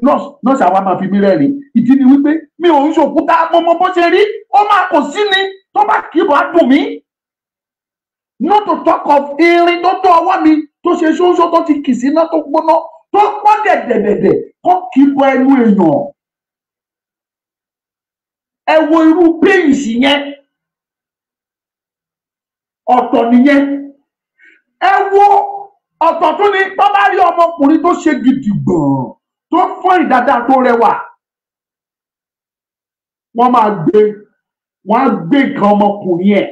Nọ́ọ̀sì àwa máa fi mí rẹ́rìn. Ìdí ni wípé mi ò ń ṣòkúta, mo mọ bó ṣe rí, ó máa kò sí ni tó bá kì í bọ̀ á dùn mí. Not to talk of irin tó tó ọwọ́ mi tó ṣe ṣóńṣó tó ti kì síná tó gbóná tó pọ́n dẹ̀dẹ̀dẹ̀dẹ̀ kó kì í bọ ẹnu èèyàn. Ẹ wo irú pains yẹn, ọ̀tọ̀ nìyẹn. Ẹ wo ọ̀tọ̀ tún ni tó bá rí ọmọkùnrin tó ṣe gidi gbọ̀n tó fọ́n ìdáadáa tó rẹwà, wọ́n máa gbé, wọ́n á gbé nǹkan ọmọkùnrin ẹ̀,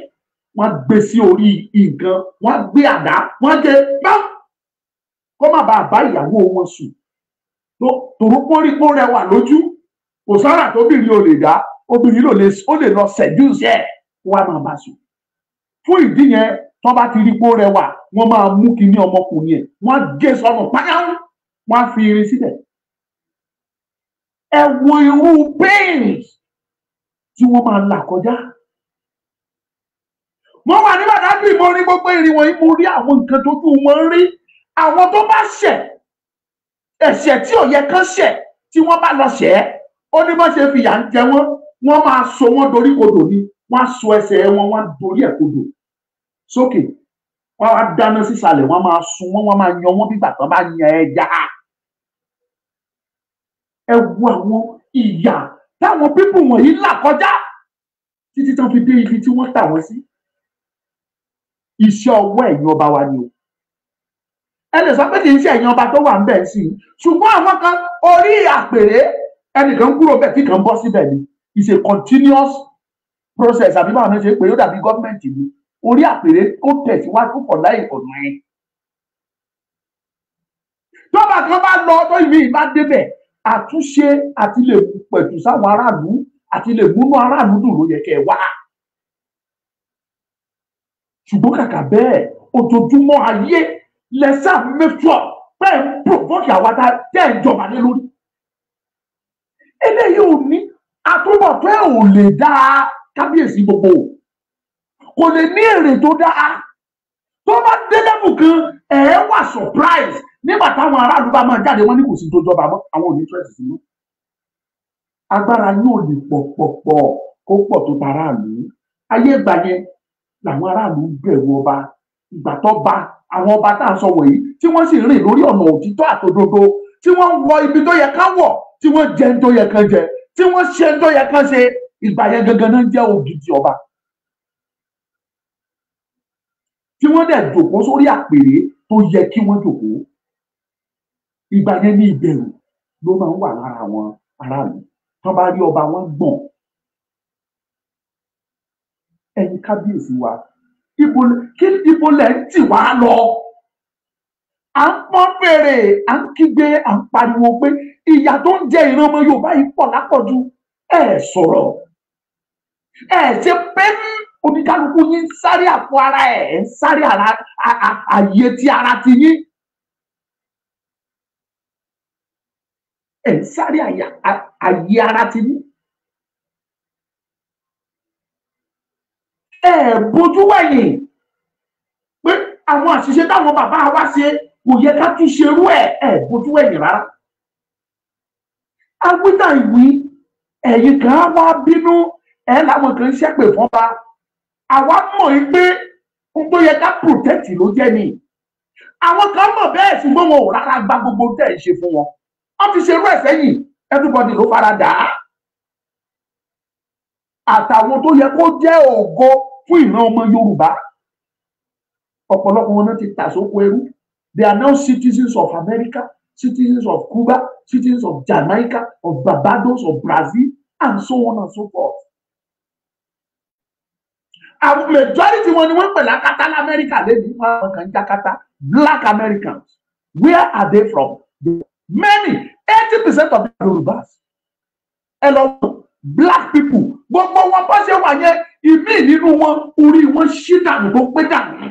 wọ́n á gbé sí orí nǹkan, wọ́n á gbé àdá, wọ́n á gbé bá kó má bàa bá ìyàwó wọn sùn. Tòró pọ́nrí kó rẹwà lójú, kò sára tóbìnrin ò lè dá, obìnrin ó lè lọ seduce ẹ̀ kó wá máa bá sùn. Fún ìdí yẹn, tó bá ti rí pé ó rẹwà, wọ́n máa mú kinní ọmọkùnrin ẹ̀, wọ́n á gé sọnù páyáwó, wọ́n á fi irin síbẹ̀. Ẹ wo irú pains tí wọ́n máa là kọjá. Mo wà ní Badagry, mo rí gbogbo ìrìn wọ̀nyí, mo rí àwọn nǹkan tó tún wọn rí. Àwọn tó bá ṣẹ̀, ẹ̀ṣẹ̀ tí ò yẹ kán ṣẹ̀, tí wọ́n bá lọ ṣẹ̀, ó ní bá ṣe fìyà ń jẹ wọ́n, wọ́n máa so wọ́n dorí kodò ni, wọ́n á so ẹsẹ̀ wọn, wọ́n á dorí ẹ̀ kodò sókè, wọ́n á dáná sísàlẹ̀, wọ́n máa sun wọ́n, wọ́n máa yan wọ́n bí bàtà bá yan ẹja. Ẹ wo àwọn ìyà táwọn pípù wọ̀nyí là kọjá títí tán fi dé ibi tí wọ́n tà wọ́n sí. Iṣẹ́ ọwọ́ ẹ̀yin ọba wa ni o. Ẹ lè sọ pé kì í ṣe ẹ̀yin ọba tó wà ń bẹ̀ sí i, ṣùgbọ́n àwọn kan orí àpèrè ẹnìkan kúrò bẹ́ẹ̀ tí kan bọ́ síbẹ̀ ni. It's a continuous process, àbí báwọn ṣe pé ó dàbí gọ́ọ̀mẹ̀ntì ni. Orí àpèrè ó tẹ̀síwájú pọ̀ láì ọ̀nà ẹ̀. Tọ́ba kan bá lọ tó ìmí ìbá débẹ̀, àtúnṣe àti lè pẹ̀tù sáwọn aráàlú Àti lè múnú aráàlú dùn ló yẹ kẹ́ ẹ wá. Ṣùgbọ́n kàkà bẹ́ẹ̀, ojoojúmọ́ ayé lẹ́sà make sure pé ń provoke àwa tá tẹ́ ń jọba lé lórí. Eléyìí ò ní àtúbọ̀tán, ẹ̀ ò lè dáa. Kábíyèsí gbogbo kò lè ní èrè tó dáa. Tó bá dé level kan, ẹ̀ wà surprise nígbà táwọn aráàlú bá máa jáde, wọ́n ní kò sí tó jọba mọ́, àwọn ò ní interest sínú. Agbára yóò lè pọ̀ pọ̀ pọ̀ kó pọ̀ tó taráàlú. Ayé ìgbà yẹn làwọn aráàlú bẹ̀rù ọba. Ìgbà tó ba àwọn ọba tá à ń sọ wọ̀nyí, tí wọ́n sì rìn lórí ọ̀nà òtítọ́ àtòdodo, tí wọ́n ń wọ ibi tó yẹ ká wọ̀, tí wọ́n jẹ tó yẹ kán jẹ, tí wọ́n ṣe tó yẹ kán ṣe, ìgbà yẹn gangan náà jẹ́ ògidì ọba, tí wọ́n dẹ̀ jòkó sórí àpèrè tó yẹ kí wọ́n jòkó. Ìgbà yẹn ní ìbẹ̀rù ló máa ń wà lára àwọn aráàlú. Tán bá rí ọba, wọn gbọ̀n. Ẹ̀yin kábíyèsí wa, ibo lẹ ń tì wá lọ? À ń pọ́n fèrè, à ń kígbe, à ń pariwo pé ìyà tó ń jẹ ìran ọmọ Yorùbá yìí pọ̀ lápọ̀jù. Ẹ sọ̀rọ̀, ẹ ṣe pé oníkálukú yín ń sáré àpò ara ẹ̀, ń sáré àyè ti ara ti yín, ẹ̀ ń sáré àyè ara ti yín. Ẹ bójú wẹ̀yìn pé àwọn àṣìṣe táwọn bàbá wa ṣe kò yẹ ká tún ṣerú ẹ̀. Ẹ bójú wẹ̀yìn rárá. Awítà ìwí, ẹ̀yin kan á wá bínú, ẹ̀ làwọn kan ń ṣépè fọ́ba. Àwa mọ̀ yín pé ohun tó yẹ ká protect ló jẹ́ ni. Àwọn kan mọ̀ bẹ́ẹ̀, ṣùgbọ́n wọn ò rárá gba gbogbo tẹ̀ ń ṣe fún wọn. Wọ́n ti ṣerú ẹ̀ sẹ́yìn, everybody ló fara dà á. Àtàwọn tó yẹ kó jẹ́ ògo fún ìran ọmọ Yorùbá, ọ̀pọ̀lọpọ̀ wọn náà ti tà sóko ẹrú. They are now citizens of America, citizens of Cuba, citizens of Jamaica, of Barbados, of Brazil, and so on and so forth. Àwọn majority wọn ni wọ́n pè lákàtà lamẹ́ríkà lẹ́nu. Wọn kàn ń jákàtà. Black Americans, where are they from? Many, 80% of them are Yorùbás. Ẹ lọ wọ black people, gbogbo wọn bá ṣe wà yẹn, ìmíì nínú wọn orí wọn ṣí dànù tó pé dànù.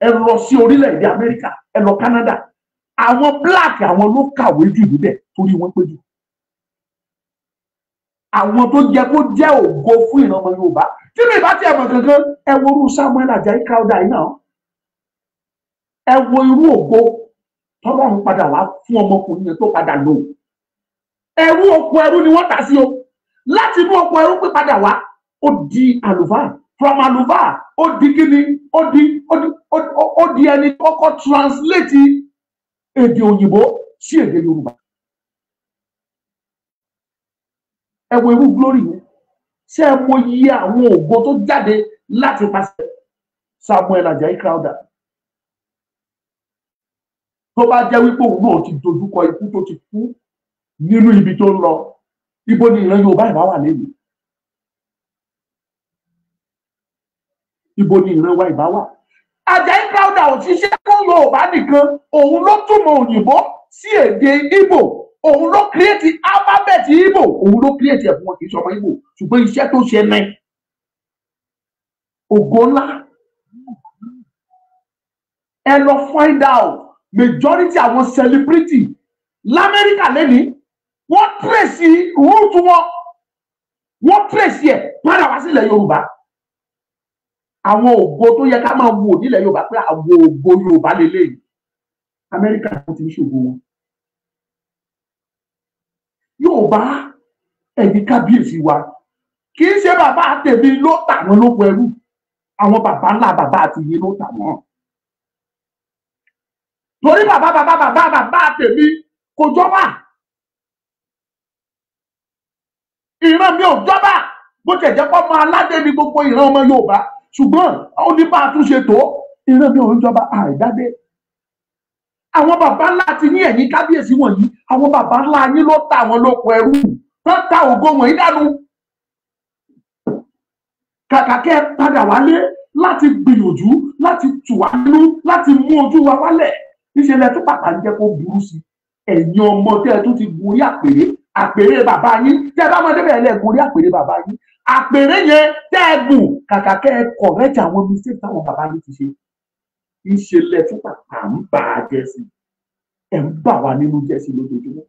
Ẹ lọ sí orílẹ̀-èdè Amẹ́ríkà, ẹ lọ Canada, àwọn black, àwọn ló kàwé jù níbẹ̀ torí wọ́n pé jù. Àwọn tó jẹ kó jẹ́ ògo fún ìran ọmọ Yorùbá, tí mi bá tiẹ̀ mọ̀ kankan, ẹ wo irú Samuel Ajayi Crowther yìí náà. Ẹ wo irú ògo tọ́lọ́run padà wá fún ọmọkùnrin yẹn tó padà lò. Ẹrú, oko ẹrú ni wọ́n tà sí o. Láti inú oko ẹrú pé padà wá, ó di àlùfáà. From àlùfáà, ó di kíni? Ó di ẹni tó kọ́kọ́ translate èdè òyìnbó sí èdè Yorùbá. Ẹ wo irú glory yẹn. Ṣé ẹ mọ iye àwọn ògo tó jáde láti pàṣẹ Samuel Ajayi Crowther? Tó bá jẹ́ wípé òun náà ti dojúkọ ikú, tó ti kú nínú ibi tó ń lọ, ibo ni ìran Yorùbá ìbá wà lẹ́nu? Ibo ni ìran wa ìbá wà? Ajayi Crowther ò ṣiṣẹ́ fún Yorùbá nìkan. Òun ló túmọ̀ òyìnbó sí èdè Ìgbò, òun ló create alphabet Ìgbò, òun ló create ẹ̀ fún wọn. Kì í ṣọmọ Ìgbò, ṣùgbọ́n iṣẹ́ tó ṣe ní ògo ńlá. Ẹ lọ find out, majority àwọn celebrity lamẹ́ríkà lẹ́ni, wọ́n trace root wọn, wọ́n trace ẹ̀ padà wá sílẹ̀ Yorùbá. Àwọn ògo tó yẹ ká máa wò nílẹ̀ Yorùbá pé àwọn ògo Yorùbá lélẹ́yìí, Amẹ́ríkà wọ́n ti ń ṣògo wọn. Yorùbá, ẹ̀yin kábíyèsí wa, kì í ṣe bàbá tèmi ló tà wọ́n lóko ẹrú. Àwọn bàbá ńlá bàbá àti yín ló tà wọ́n, torí bàbá bàbá bàbá bàbá tèmi kò jọba, ìran mi ò jọba. Bó tẹ̀ jẹ́ pọ́ ọmọ aládé ni gbogbo ìran ọmọ Yorùbá, ṣùgbọ́n ó ní bá a tún ṣe tó, ìran mi ò ń jọba àìdádé. Àwọn bàbá ńlá ti ní, ẹ̀yin kábíyèsí wọ̀nyí, àwọn bàbá ńlá yín ló ta àwọn lóko ẹrú, tán ta ògo wọ̀nyí dànù. Kàkà kẹ́ ẹ padà wálé láti gbìyànjú láti tù wá nínú, láti mú ojú wa wálẹ̀, níṣẹ́ lẹ tún pàpà ń jẹ́ kó burú sí. Ẹ̀yin ọmọ tẹ́ ẹ tún ti gun orí àpèrè. Àpèrè bàbá yín tẹ́ ẹ bá máa débẹ̀ ẹlẹ́gùn orí àpèrè bàbá yín. Àpèrè yẹn tẹ́ ẹ gùn kàkà kẹ́ ẹ correct àwọn mistake táwọn bàbá yín ti ṣe. Ìṣẹ̀lẹ̀ tún pàpà ń bà á jẹ́ sí, ẹ̀ ń bà wá nínú jẹ́ sí lójoojúmọ́.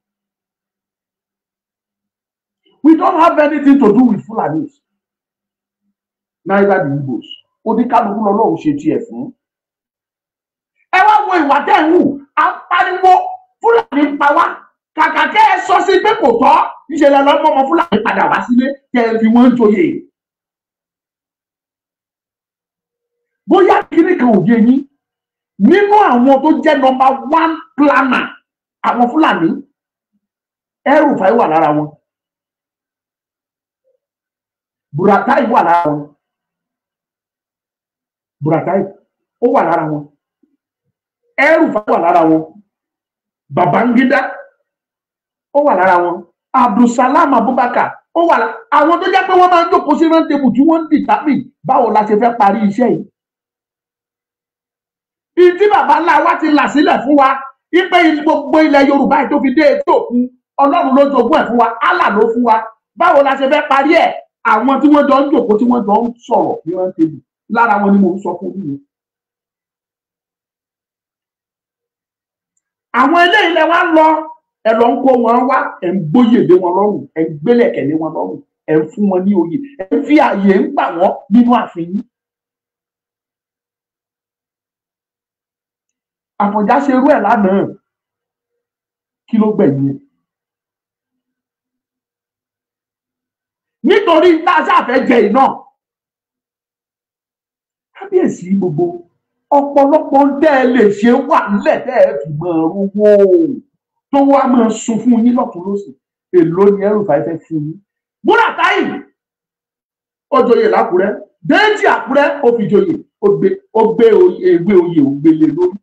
We don't have anything to do with Fulanis, neither the Igbos. Oníkálukú lọ́lọ́run ṣe tiẹ̀ fún. Ẹ wá wo ìwà tẹ́ ń hù, à ń pariwo Fúlàní ń pa wá. Kàkà kẹ́ ẹ sọ sí pé kò tọ́, ìṣẹ̀lẹ̀ lọ́mọ ọmọ Fúlàní padà wá sílé tẹ́ ẹ fi wọ́n ń joyè. Bóyá kíní kan ò yé yín, nínú àwọn tó jẹ́ number 1 planner àwọn Fúlàní, El-Rufai wà lára wọn, Buratai wà lára wọn, Buratai ó wà lára wọn, El-Rufai wà lára wọn, Babangida ó wà lára wọn, Abdulsalam Abubakar ó wà lára àwọn tó jẹ́ pé wọ́n máa ń jókòó sí round table tí wọ́n ń dìtámì báwo la ṣe fẹ́ parí iṣẹ́ yìí. Ìdí bàbá ńlá wa ti là sílẹ̀ fún wa ipe gbogbo ilẹ̀ Yorùbá yìí tó fi dé etí òkun, Ọlọ́run ló jogún ẹ̀ fún wa, Allah ló fún wa, báwo la ṣe fẹ́ parí ẹ̀? Àwọn tí wọ́n jọ ń jókòó tí wọ́n jọ ń sọ̀rọ̀ ní round table lára wọn ni mò ń sọ fún yín. Àwọn eléyìí lẹ wá lọ, ẹ lọ ń kó wọn wá, ẹ ń gbóyè lé wọn lọ́rùn, ẹ ń gbélẹ̀kẹ̀ lé wọn lọ́rùn, ẹ ń fún wọn ní oyè, ẹ ń fi àyè ń gbà wọ́n nínú ààfin yín. Àfọ̀njá ṣe irú ẹ̀ lánàá, kí ló gbẹ̀yìn ẹ̀? Nítorí tá a ṣàfẹ́ jẹ iná, kábíyèsí gbogbo ọ̀pọ̀lọpọ̀ tẹ́ ẹ lè ṣe wà nílẹ̀ tẹ́ ẹ fi máa rówó tó wá máa sun fún yín lọ́tún lọ́sì. Èló ni El-Rufai fẹ́ fún yín? Buratai ó joyè l'Àkúrẹ́, Déjì Àkúrẹ́ ó fi joyè, ó gbé ewé oyè ó gbélé lórí.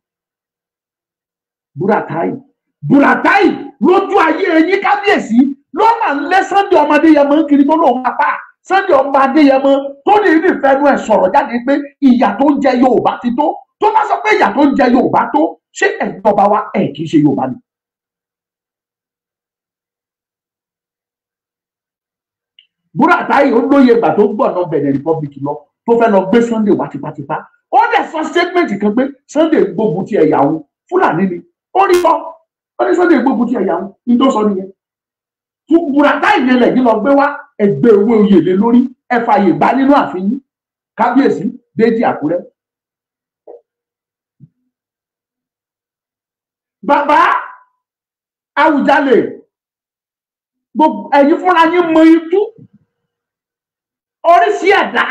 Buratai lójú ayé yín kábíyèsí ló máa ń lé Sunday ọmọ Adéyẹmọ ń kiri tó lóun apá. Sunday ọmọ Adéyẹmọ tó ní ìfẹ́nu ẹ̀ sọ̀rọ̀ jáde pé ìyà tó ń jẹ Yorùbá ti tó. Tó bá sọ pé ìyà tó ń jẹ Yorùbá tó, ṣé ẹ̀yin ọba wa ẹ̀ kì í ṣe Yorùbá ni? Buratai ó lóye ìgbà tó gbọ̀nà Benin Republic lọ tó fẹ́ lọ gbé Sunday wá tipátipá. Ó dẹ̀ sọ statement kan pé Sunday gbógun ti ẹ̀yà òun, Fúlàní ni. Ó rí sọ, ó ní Sunday gbógun ti ẹ̀yà òun, ní tó sọ nìyẹn. Buratai yẹn lẹ́yìn lọ gbé wá, ẹgbẹ́ owó oyè lé lórí, ẹ fààyè gbà nínú ààfin yín. Kábíyèsí Déjì Àkúrẹ́. Bàbá Àwùjalè, gbogbo ẹ̀yin fúnra yín mọ itú oríṣi ẹ̀dá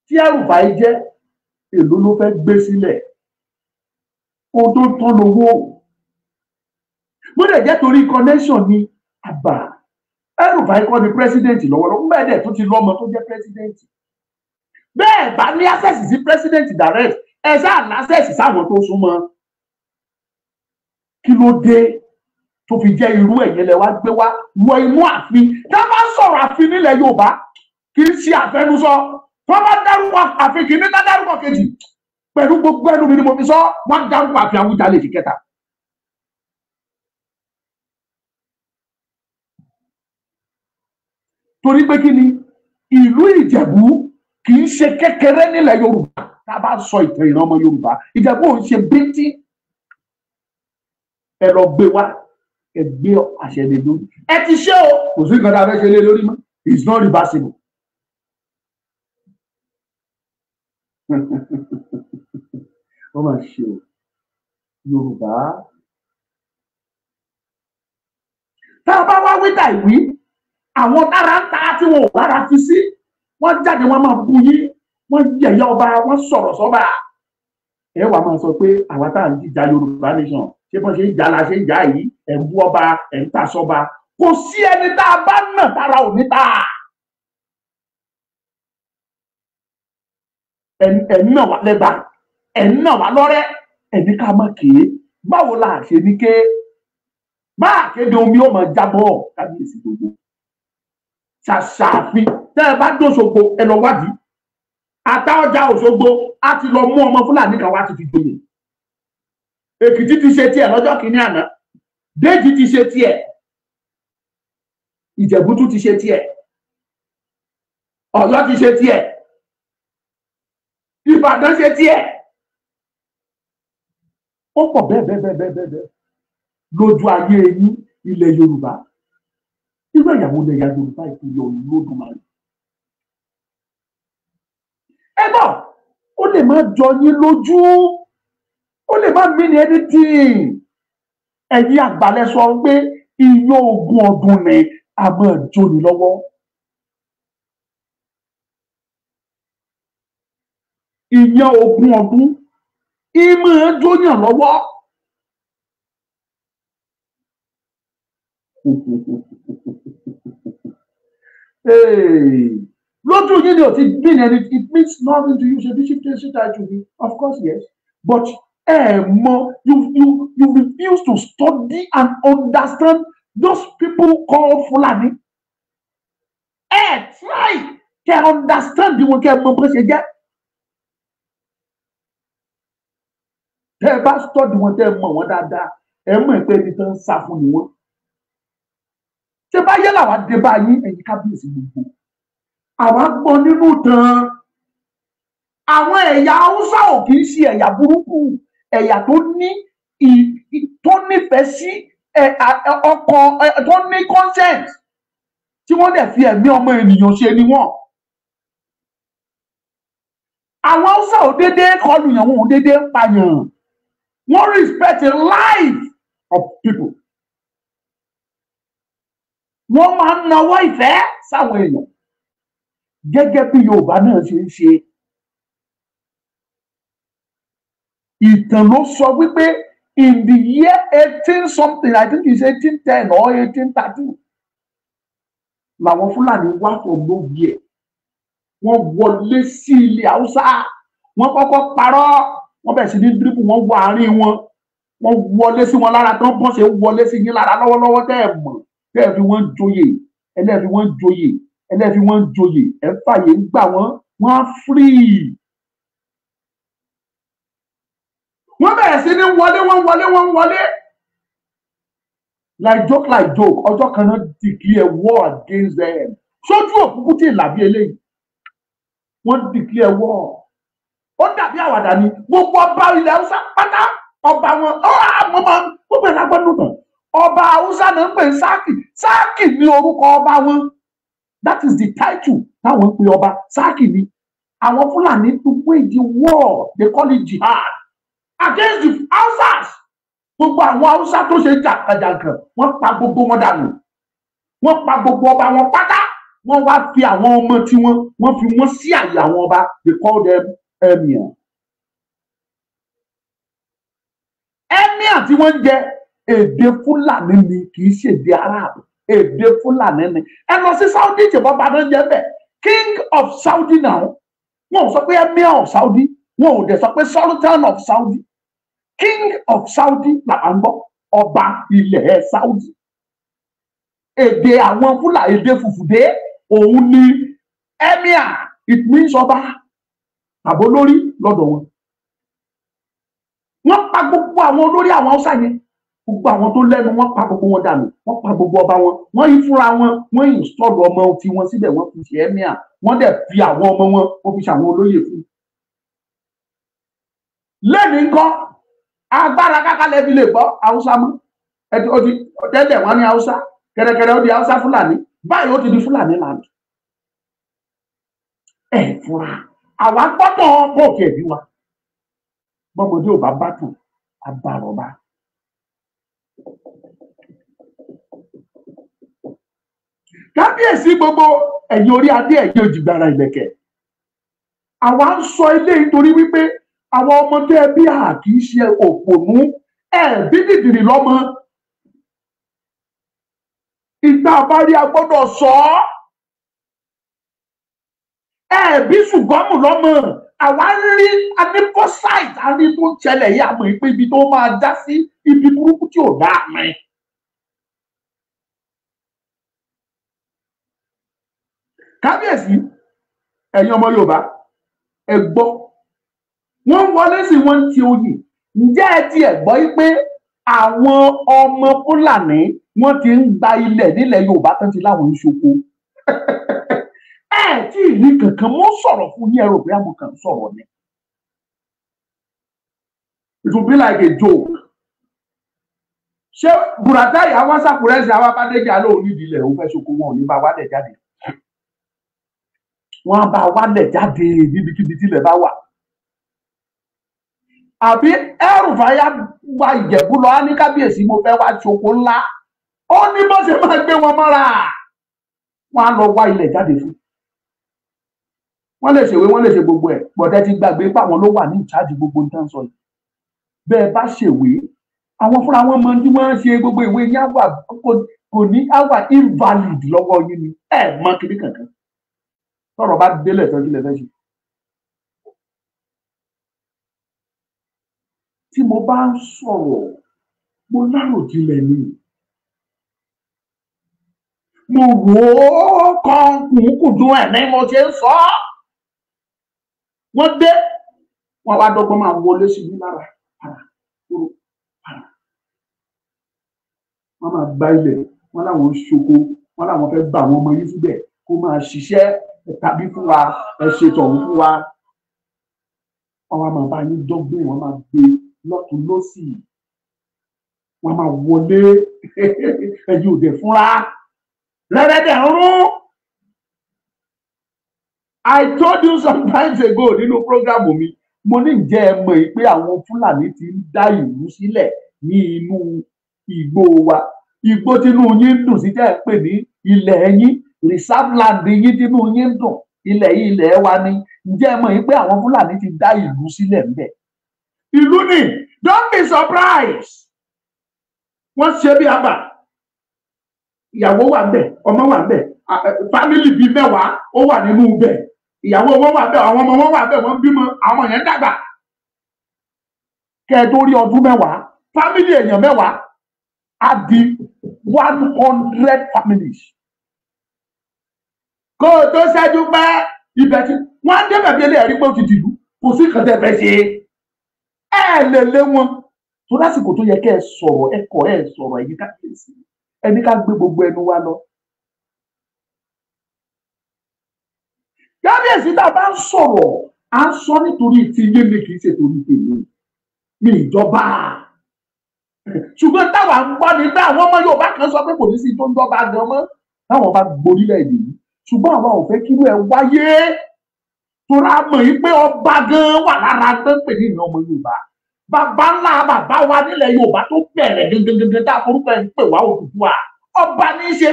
tí El-Rufai jẹ́, èló ló fẹ́ gbé sílẹ̀? Ohun tó tán lówó. Bó dẹ̀ jẹ́ torí connection ni àbá El-Rufai kọ́ ni president lọ́wọ́lọ́wọ́, bẹ́ẹ̀ dẹ̀ tó ti lọ́mọ tó jẹ́ president. Bẹ́ẹ̀ bá ní access sí president direct, ẹ ṣáà ní access sáwọn tó súnmọ́. Kí ló dé tó fi jẹ́ irú ẹ̀yẹn lẹ wá gbé wá wọ inú ààfin? Tá a bá sọ̀rọ̀ ààfin nílẹ̀ Yorùbá kì í ṣe àfẹnusọ. Tó bá dárúkọ ààfin kì í ní ká dárúkọ kejì. Pẹ̀lú gbogbo ẹnu mi ni mo fi sọ, wọ́n dárúkọ ààfin Àwùjalè fi kẹta. Torí pé kí ni ìlú Ìjẹ̀bú kì í ṣe kékeré nílẹ̀ Yorùbá. Tá a bá sọ ìtàn ìran ọmọ Yorùbá, Ìjẹ̀bú ò ń ṣe bíntín. Ẹ lọ gbé wá, ẹ gbé àṣẹ lé lórí. Ẹ ti ṣe o, kò sí nǹkan tá a fẹ́ ṣe lé lórí mọ́. It's not reversible. Wọ́n máa ṣe o, Yorùbá. Tá a bá wá wíta ìwí, àwọn tára ń ta tí wọn ò lára fi sí, wọ́n jáde wọ́n máa bu yín, wọ́n yẹ̀yẹ́ ọba, wọ́n sọ̀rọ̀ sọ́ba. Ẹ wàá máa sọ pé àwa tá à ń jíjà Yorùbá nation, ṣé bọ́n ṣe ń jà la ṣe ń jà yìí, ẹ̀ ń bú ọba, ẹ̀ ń ta sọ́ba. Kò sí ẹni tá a bá nà tára ò ní ta. Ẹ̀ ń nà wá lẹ́gba, ẹ̀ ń nà wá lọ́rẹ́, ẹ̀ ní ká má kéé. Báwo la ṣe ní ké? Bá àkéde omi ó máa jábọ̀ kábíyèsí gbogbo. Ṣàṣàfin tẹ́ ẹ bá dóṣogbo ẹ lọ wádìí. Ata ọjà Òṣogbo á ti lọ mú ọmọ Fúlàní kan wá ti fi joyè. Èkìtì ti ṣe tiẹ̀ lọ́jọ́ kìíní àná. Déjì ti ṣe tiẹ̀. Ìjẹ̀bú tún ti ṣe tiẹ̀, Ọ̀yọ́ ti ṣe tiẹ̀, Ìbàdàn ṣe tiẹ̀. Ó pọ̀ bẹ́ẹ̀ bẹ́ẹ̀ bẹ́ẹ̀ bẹ́ẹ̀ bẹ́ẹ̀ lójú ayé yín ilẹ̀ Yorùbá. Irú ẹ̀yàwó lẹ̀yà Yorùbá ìpínlẹ̀ Olódùmarè. Ẹ gbọ́, ó lè má jọ yín lójú, ó lè má mean anything. Ẹ̀yin àgbàlẹ̀ sọ pé iyán ogún ọdún ni a máa jóni lọ́wọ́. Iyán ogún ọdún ìmọ̀ jóyàn lọ́wọ́. Lójú yín ni ò ti mean anything, it means nothing to you. Ṣe bí ṣe title ni, of course yes, but ẹ mọ̀, you refuse to study and understand those people called Fulani. Ẹ try kẹ́ understand wọn, kẹ́ mọ̀ bó ṣe jẹ́. Tẹ́ ẹ bá study wọn, tẹ́ ẹ mọ̀ wọn dáadáa, ẹ mọ̀ pé ẹni tó ń sá fún ni wọn. Ṣé báyé làwa dé báyìí, ẹ̀yin kábíyèsí gbogbo àwa gbọ́ nínú tán. Àwọn ẹ̀yà Haúsá ò kì í ṣe ẹ̀yà burúkú, ẹ̀yà tó ní tó nífẹ̀ẹ́ sí ọkọ, tó ní consent, tí wọ́n dẹ̀ fi ẹ̀mí ọmọ ènìyàn ṣe ni wọ́n. Àwọn Haúsá ò déédéé kọlù yàn, wọn ò déédéé pààyàn. Wọ́n respect the life of people. Wọ́n máa ń nawọ́ ìfẹ́ sáwọn èèyàn gẹ́gẹ́ bí Yorùbá náà ṣe ń ṣe. Ìtàn ló sọ wípé in the year 18 something, I think it's 1810 or 1813, làwọn Fúlàní wá from nowhere. Wọ́n wọlé sí ilẹ̀ Haúsá, wọ́n kọ́kọ́ parọ́, wọ́n bẹ̀rẹ̀ sí ní dírípù, wọ́n wọ àárín wọn, wọ́n wọlé sí wọn lára tán, bọ́n ṣe wọlé sí yín lára lọ́wọ́lọ́wọ́ tẹ́ ẹ̀ mọ̀, tẹ́ ẹ̀ fi wọ́n joyè, ẹlẹ́ẹ̀fi wọ́n joyè, ẹlẹ́ẹ̀fi wọ́n joyè, ẹ̀ fàyè ń gbà wọ́n, wọ́n á free. Wọ́n bẹ̀rẹ̀ sí ní wọlé, wọ́n wọlé, wọ́n wọlé. Like joke, like joke, ọjọ́ kan náà declare war against them. Sójú òkúkú tí ìlàbí eléyìí, wọ́n declare war. Ó dàbí àwàdà ni, gbogbo ọba ilẹ̀ Haúsá pátá, ọba wọn, àwọn ọmọ gbogbo ẹ̀ lágbọ́n nù tán. Ọba Haúsá náà ń pè ní Sáàkì. Sáàkì ní orúkọ ọba wọn. That is the title táwọn ń pè ọba. Sáàkì ni. Àwọn Fúlàní to wage war, they call it jihad against the Hausas. Gbogbo àwọn Haúsá tó ṣe jàǹkàjàǹkàn, wọ́n pa gbogbo wọn dànù. Wọ́n pa gbogbo ọba wọn pátá. Wọ́n wá fi àwọn ọmọ tiwọn, wọ́n fi wọ́n sí àyè àwọn ọba. They call them emir. Emir tí wọ́n ń jẹ èdè Fúlàní ni, kì í ṣèdè Arab. Èdè Fúlàní ni. Ẹ lọ sí Saudi, ìjọba náà jẹ bẹ́ẹ̀. King of Saudi now. Wọ́n ò sọ pé emir of Saudi, wọ́n ò dẹ̀ sọ pé Sultan of Saudi. King of Saudi làwọn ń gbọ́, ọba ilẹ̀ Saudi. Èdè àwọn Fúlàní, èdè fùfùdé, òun ni emir. It means ọba àbó lórí lọ́dọ̀ wọn. Wọ́n pa gbogbo àwọn olórí àwọn Haúsá yẹn, gbogbo àwọn tó lẹ́nu, wọ́n pa gbogbo wọn dànù, wọ́n pa gbogbo ọba wọn, wọ́n yí fúnra wọn, wọ́n install ọmọ tiwọn síbẹ̀, wọ́n fi ṣe emir, wọ́n dẹ̀ fi àwọn ọmọ wọn, wọ́n fi ṣe àwọn olóyè fún. Lẹ́nu ńkọ́, agbára kákálẹ̀ fi lè gbọ́ Haúsá mọ́. Tẹ́lẹ̀ wọ́n ní Haúsá, kẹ̀rẹ̀kẹ̀rẹ̀ ó di Haúsá Fúlàní, báyìí ó ti di Fúlàní land. Ẹ fura, àwa gbọ́dọ̀ bóòkì ẹ̀bí wa. Bọ́mọdé ò bá bá tàn, á bá rọ̀bá. Kábíyèsí gbogbo ẹ̀yin orí adé, ẹ̀yin òjìgbara ìlẹ̀kẹ̀. Àwa ń sọ ilé nítorí wípé àwọn ọmọdé ẹbí à kì í ṣe òpònú, ẹbí dìdìrì lọ́mọ. Ìgbà bá rí a gbọ́dọ̀ sọ ọ́. Ẹbí ṣùgbọ́mù lọ́mọ. Àwa ń rí anífọ́sáìtì, a rí tó ń ṣẹlẹ̀ yìí, àmọ́ ìpè ibi tó máa já sí ibi burúkú tí ò dáa mi. Kábíyèsí, ẹ̀yin ọmọ Yorùbá, ẹ gbọ́. Wọ́n wọlé sí wọ́n ti oyè. Ǹjẹ́ ẹ ti ẹ̀ gbọ́ pé Àwọn ọmọ Fúlàní wọ́n ti ń gba ilẹ̀ nílẹ̀ Yorùbá tán ti láwọn ń ṣoko. Ẹ tí ìlú kankan mo sọ̀rọ̀ fún yín, ẹ rò pé àmọ́ kàn sọ̀rọ̀ ni. It will be like a joke. Ṣé Buratai àwọn Sàkúrẹ́sì àwọn Abádéjà lóun nídìí ilẹ̀ òun fẹ́ ṣoko, wọn ò ní bá wálẹ̀ jáde. Wọ́n á bá wálẹ̀ jáde níbikíbi tílẹ̀ bá wà. Àbí El-Rufai wá Ìjẹ̀bú lọ, á ní kábíyèsí mo fẹ́ wá ṣoko ńlá. Ó ní bó ṣe máa gbé wọn mọ́ra. Wọ́n á lọ wá ilẹ̀ jáde fún. Wọ́n lè ṣèwé, wọ́n lè ṣe gbogbo ẹ̀. Bọ̀dẹ́ ti gbàgbé páwọn ló wà ní ìcháàjì gbogbo nǹkan sọ yìí. Bẹ́ẹ̀ bá ṣèwé, àwọn fúnra wọn mọ tí wọ́n ṣe gbogbo ìwé yín àwà kò ní àwà invalid lọ́wọ́ yín ni. Ẹ mọ kiri kankan. Tọ́rọ̀ bá délẹ̀ tán kí lẹ fẹ́ ṣe. Tí mo bá ń sọ̀rọ̀, mo láròjinlẹ̀ ni. Mo wò ó kan kùnkùndùn ẹ̀ ní mo ṣe ń sọ ọ́. Wọ́n dé, wọ́n wá dọ́gbọ́n máa wọlé sí mi lára. Para, kúrò, para. Wọ́n máa gba ilẹ̀, wọ́n láwọn ń ṣoko, wọ́n láwọn fẹ́ gba àwọn ọmọ yín síbẹ̀ kó máa ṣiṣẹ́ tàbí fún wa, ẹ ṣe tọ̀hún fún wa. Wọ́n wá máa bá yín dọ́gbọ́n, wọ́n máa gbé lọ́tún lọ́sì, wọ́n máa wọlé, ẹ̀yin ò dẹ̀ fúnra rẹ́rẹ́dẹ̀ ń rún. I told you some times ago nínú prógrámù mi, mo ní ǹjẹ́ ẹ mọ̀ pé àwọn Fúlàní ti ń dá ìlú sílẹ̀ ní inú igbó wa. Igbó tínú yín ń dùn sí tẹ́ ẹ pè ní ilẹ̀ yín, reserve land yín tínú yín ń dùn, ilẹ̀ yìí ilẹ̀ wa ni. Ǹjẹ́ ẹ mọ̀ pé àwọn Fúlàní ti dá ìlú sílẹ̀ ńbẹ̀? Ìlú ni, don't be surprised. Wọ́n ṣe bí àbà, ìyàwó wà ńbẹ̀, ọmọ wà ńbẹ̀, fámìlì bíi mẹ́wàá ó wà nínú ibẹ̀, ìyàwó wọn wà ńbẹ̀, àwọn ọmọ wọn wà ńbẹ̀, wọ́n bímọ, àwọn yẹn dàgbà. Kẹ́ ẹ tó rí ọdún mẹ́wàá, fámìlì èèyàn mẹ́wàá á di 100 families. Kó o tó ṣẹ́jú pẹ́ ibẹ̀ tí wọ́n á débẹ̀ bí eléyàrí pé ó ti dìlú, kò sí nǹkan tẹ́ fẹ́ ṣe. Ẹ lè lé wọn tó lásìkò tó yẹ kẹ́ ẹ sọ̀rọ̀, ẹ kọ̀ ẹ sọ̀rọ̀, ẹ̀yin kábíyèsí ẹni ká gbé gbogbo ẹnu wa lọ. Kábíyèsí tá a bá ń sọ̀rọ̀, à ń sọ nítorí ti yé mi, kì í ṣe torí tèmi mi ìjọba. Ṣùgbọ́n táwa ń gbọ́ ni pé àwọn ọmọ Yorùbá kan sọ pé kò ní sí tó ń dọ́ba gan mọ́ táwọn bá gborílẹ̀-èdè yìí. Ṣùgbọ́n àwa ò fẹ́ kírú ẹ̀ wáyé, torí a mọ̀ yìí pé ọba gan wà lára tó ń pè ní ìran ọmọ Yorùbá. Bàbá ńlá bàbá wa nílẹ̀ Yorùbá tó bẹ̀rẹ̀ gangan tá a forúkọ ẹ̀ ń pè wá Odùduwà, ọba ní í ṣe.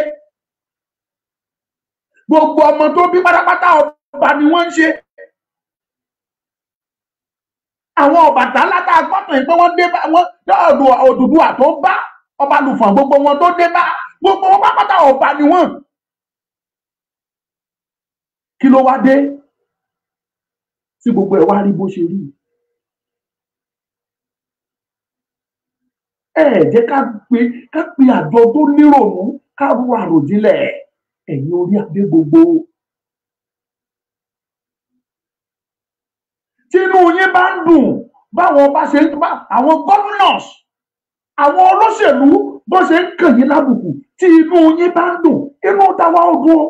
Gbogbo ọmọ tó bí pátápátá ọba ni wọ́n ń ṣe. Àwọn Ọbàtálá tá a gbọ́tàn yìí pé wọ́n dé bá wọ́n Odùduwà tó bá ọba Lùfọ̀n, gbogbo wọn tó dé bá gbogbo wọn pátápátá ọba ni wọ́n. Kí ló wá dé tí gbogbo ẹ̀ wá rí bó ṣe rí? Ẹ jẹ́ ká pe àjọ tó nírònú, ká ro àròjinlẹ̀, ẹ̀yin orí adé gbogbo. Tínú yín bá ń dùn báwọn bá ṣe ń bá àwọn governors, àwọn olóṣèlú bó ṣe ń kàn yín lábùkù, tí inú yín bá ń dùn, inú táwa ó dùn ó.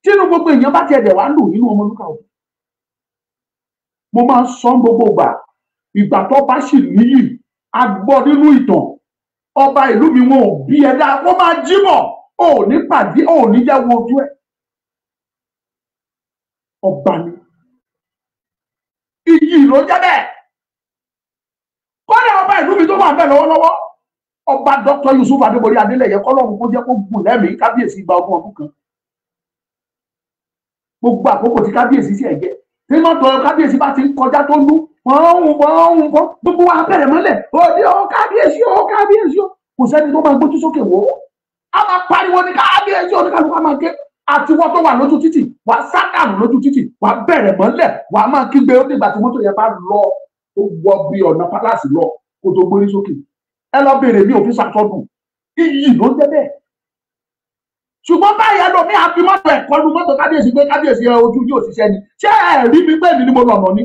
Tínú gbogbo èèyàn bá tiẹ̀ dẹ̀ wá ń dùn, inú Ọmọlúkà ò. Mo máa ń sọ gbogbo ìgbà, ìgbà tó bá sì níyì, a gbọ́ nínú ìtàn ọba ìlú mi wọn ò bí ẹ dáa, wọ́n máa jímọ̀, ò ní pàdé, ò ní jẹ́ wo ojú ẹ̀. Ọba ni iyì ló jẹ́ bẹ́ẹ̀. Kọ́lá ọba ìlú mi tó wà bẹ́ẹ̀ lọ́wọ́lọ́wọ́, ọba Dr. Yusuf Adébórí Adélẹ́yẹ, kọ́lọ́run kó jẹ́ kó gùn lẹ́mìí, kábíyèsí gba ogún ọdún kan. Gbogbo àkókò tí kábíyèsí sì ẹ̀ jẹ́, tí mọ́tò kábíyèsí bá ti ń kọjá tó lú, wọ́n gbogbo wa bẹ̀rẹ̀ mọ́lẹ̀, òde ó kábíyèsí ó kábíyèsí ó. Kò sẹ́ni tó máa gbójú sókè wò ó. A máa pariwo ní kábíyèsí, oníkàlùkù máa ké. Àti wọ́n tó wà lójú títì, wà á sádànù lójú títì, wà á bẹ̀rẹ̀ mọ́lẹ̀, wà á máa kígbe. Ó nígbà tí mọ́tò yẹn bá lọ, ó wọ bí ọ̀nà pálásì lọ, kó tó gbórí sókè. Ẹ lọ bèrè mi ò fi ṣàtọ́dún. Iyì ló ń jẹ́ bẹ́ẹ̀. Ṣùgbọ́n báyìí ẹlòmíì á fi mọ́tò ẹ̀ kọlu mọ́tò kábíyèsí pé kábíyèsí ẹ ojú yóò ṣiṣẹ́ ni. Ṣé ẹ rí mi pé èmi ni mo lọ̀nà ni?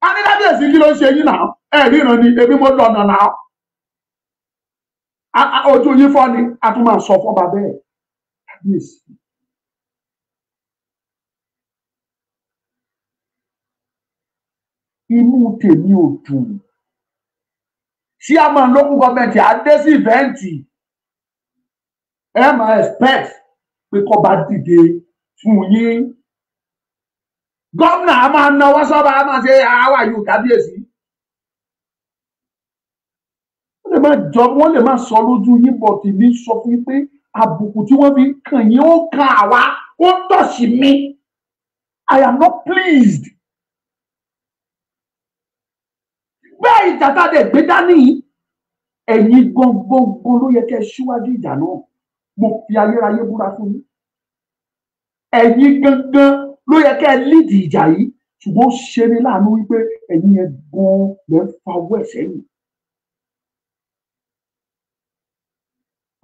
A ní kábíyèsí kí ló ń ṣe yín náà? Ẹ ríran ni èmi mo lọ̀nà náà. Ojú yín fọ́ ni a tún máa sọ fọ́ba bẹ́ẹ̀. Kábíyèsí. Inú tèmi ò dùn. Chairman local government á dé sí ìfẹ́ǹtì. Ẹ máa expect pé kọ́ba dìde fún yín. Gómìnà a máa náwó sọ́ba, a máa ṣe àwa yóò kábíyèsí. Wọ́n lè má jọ, wọ́n lè má sọ lójú yín, bọ̀ tèmi sọ fún yín pé àbùkù tí wọ́n fi kàn yín ó kan àwa, ó tọ̀sí mi. I am not pleased. Bẹ́ẹ̀ ìjà tá a dẹ̀ gbé dání, ẹ̀yin gangan ló yẹ kẹ́ ẹ síwájú ìjà náà. Mo fi ayérayé búra fún yín. Ẹ̀yin gangan ló yẹ kẹ́ ẹ lídìí ìjà yìí, ṣùgbọ́n ó ṣe ní láàánú wípé ẹ̀yin yẹn gan lẹ́ ń fa owó ẹ̀ sẹ́yìn.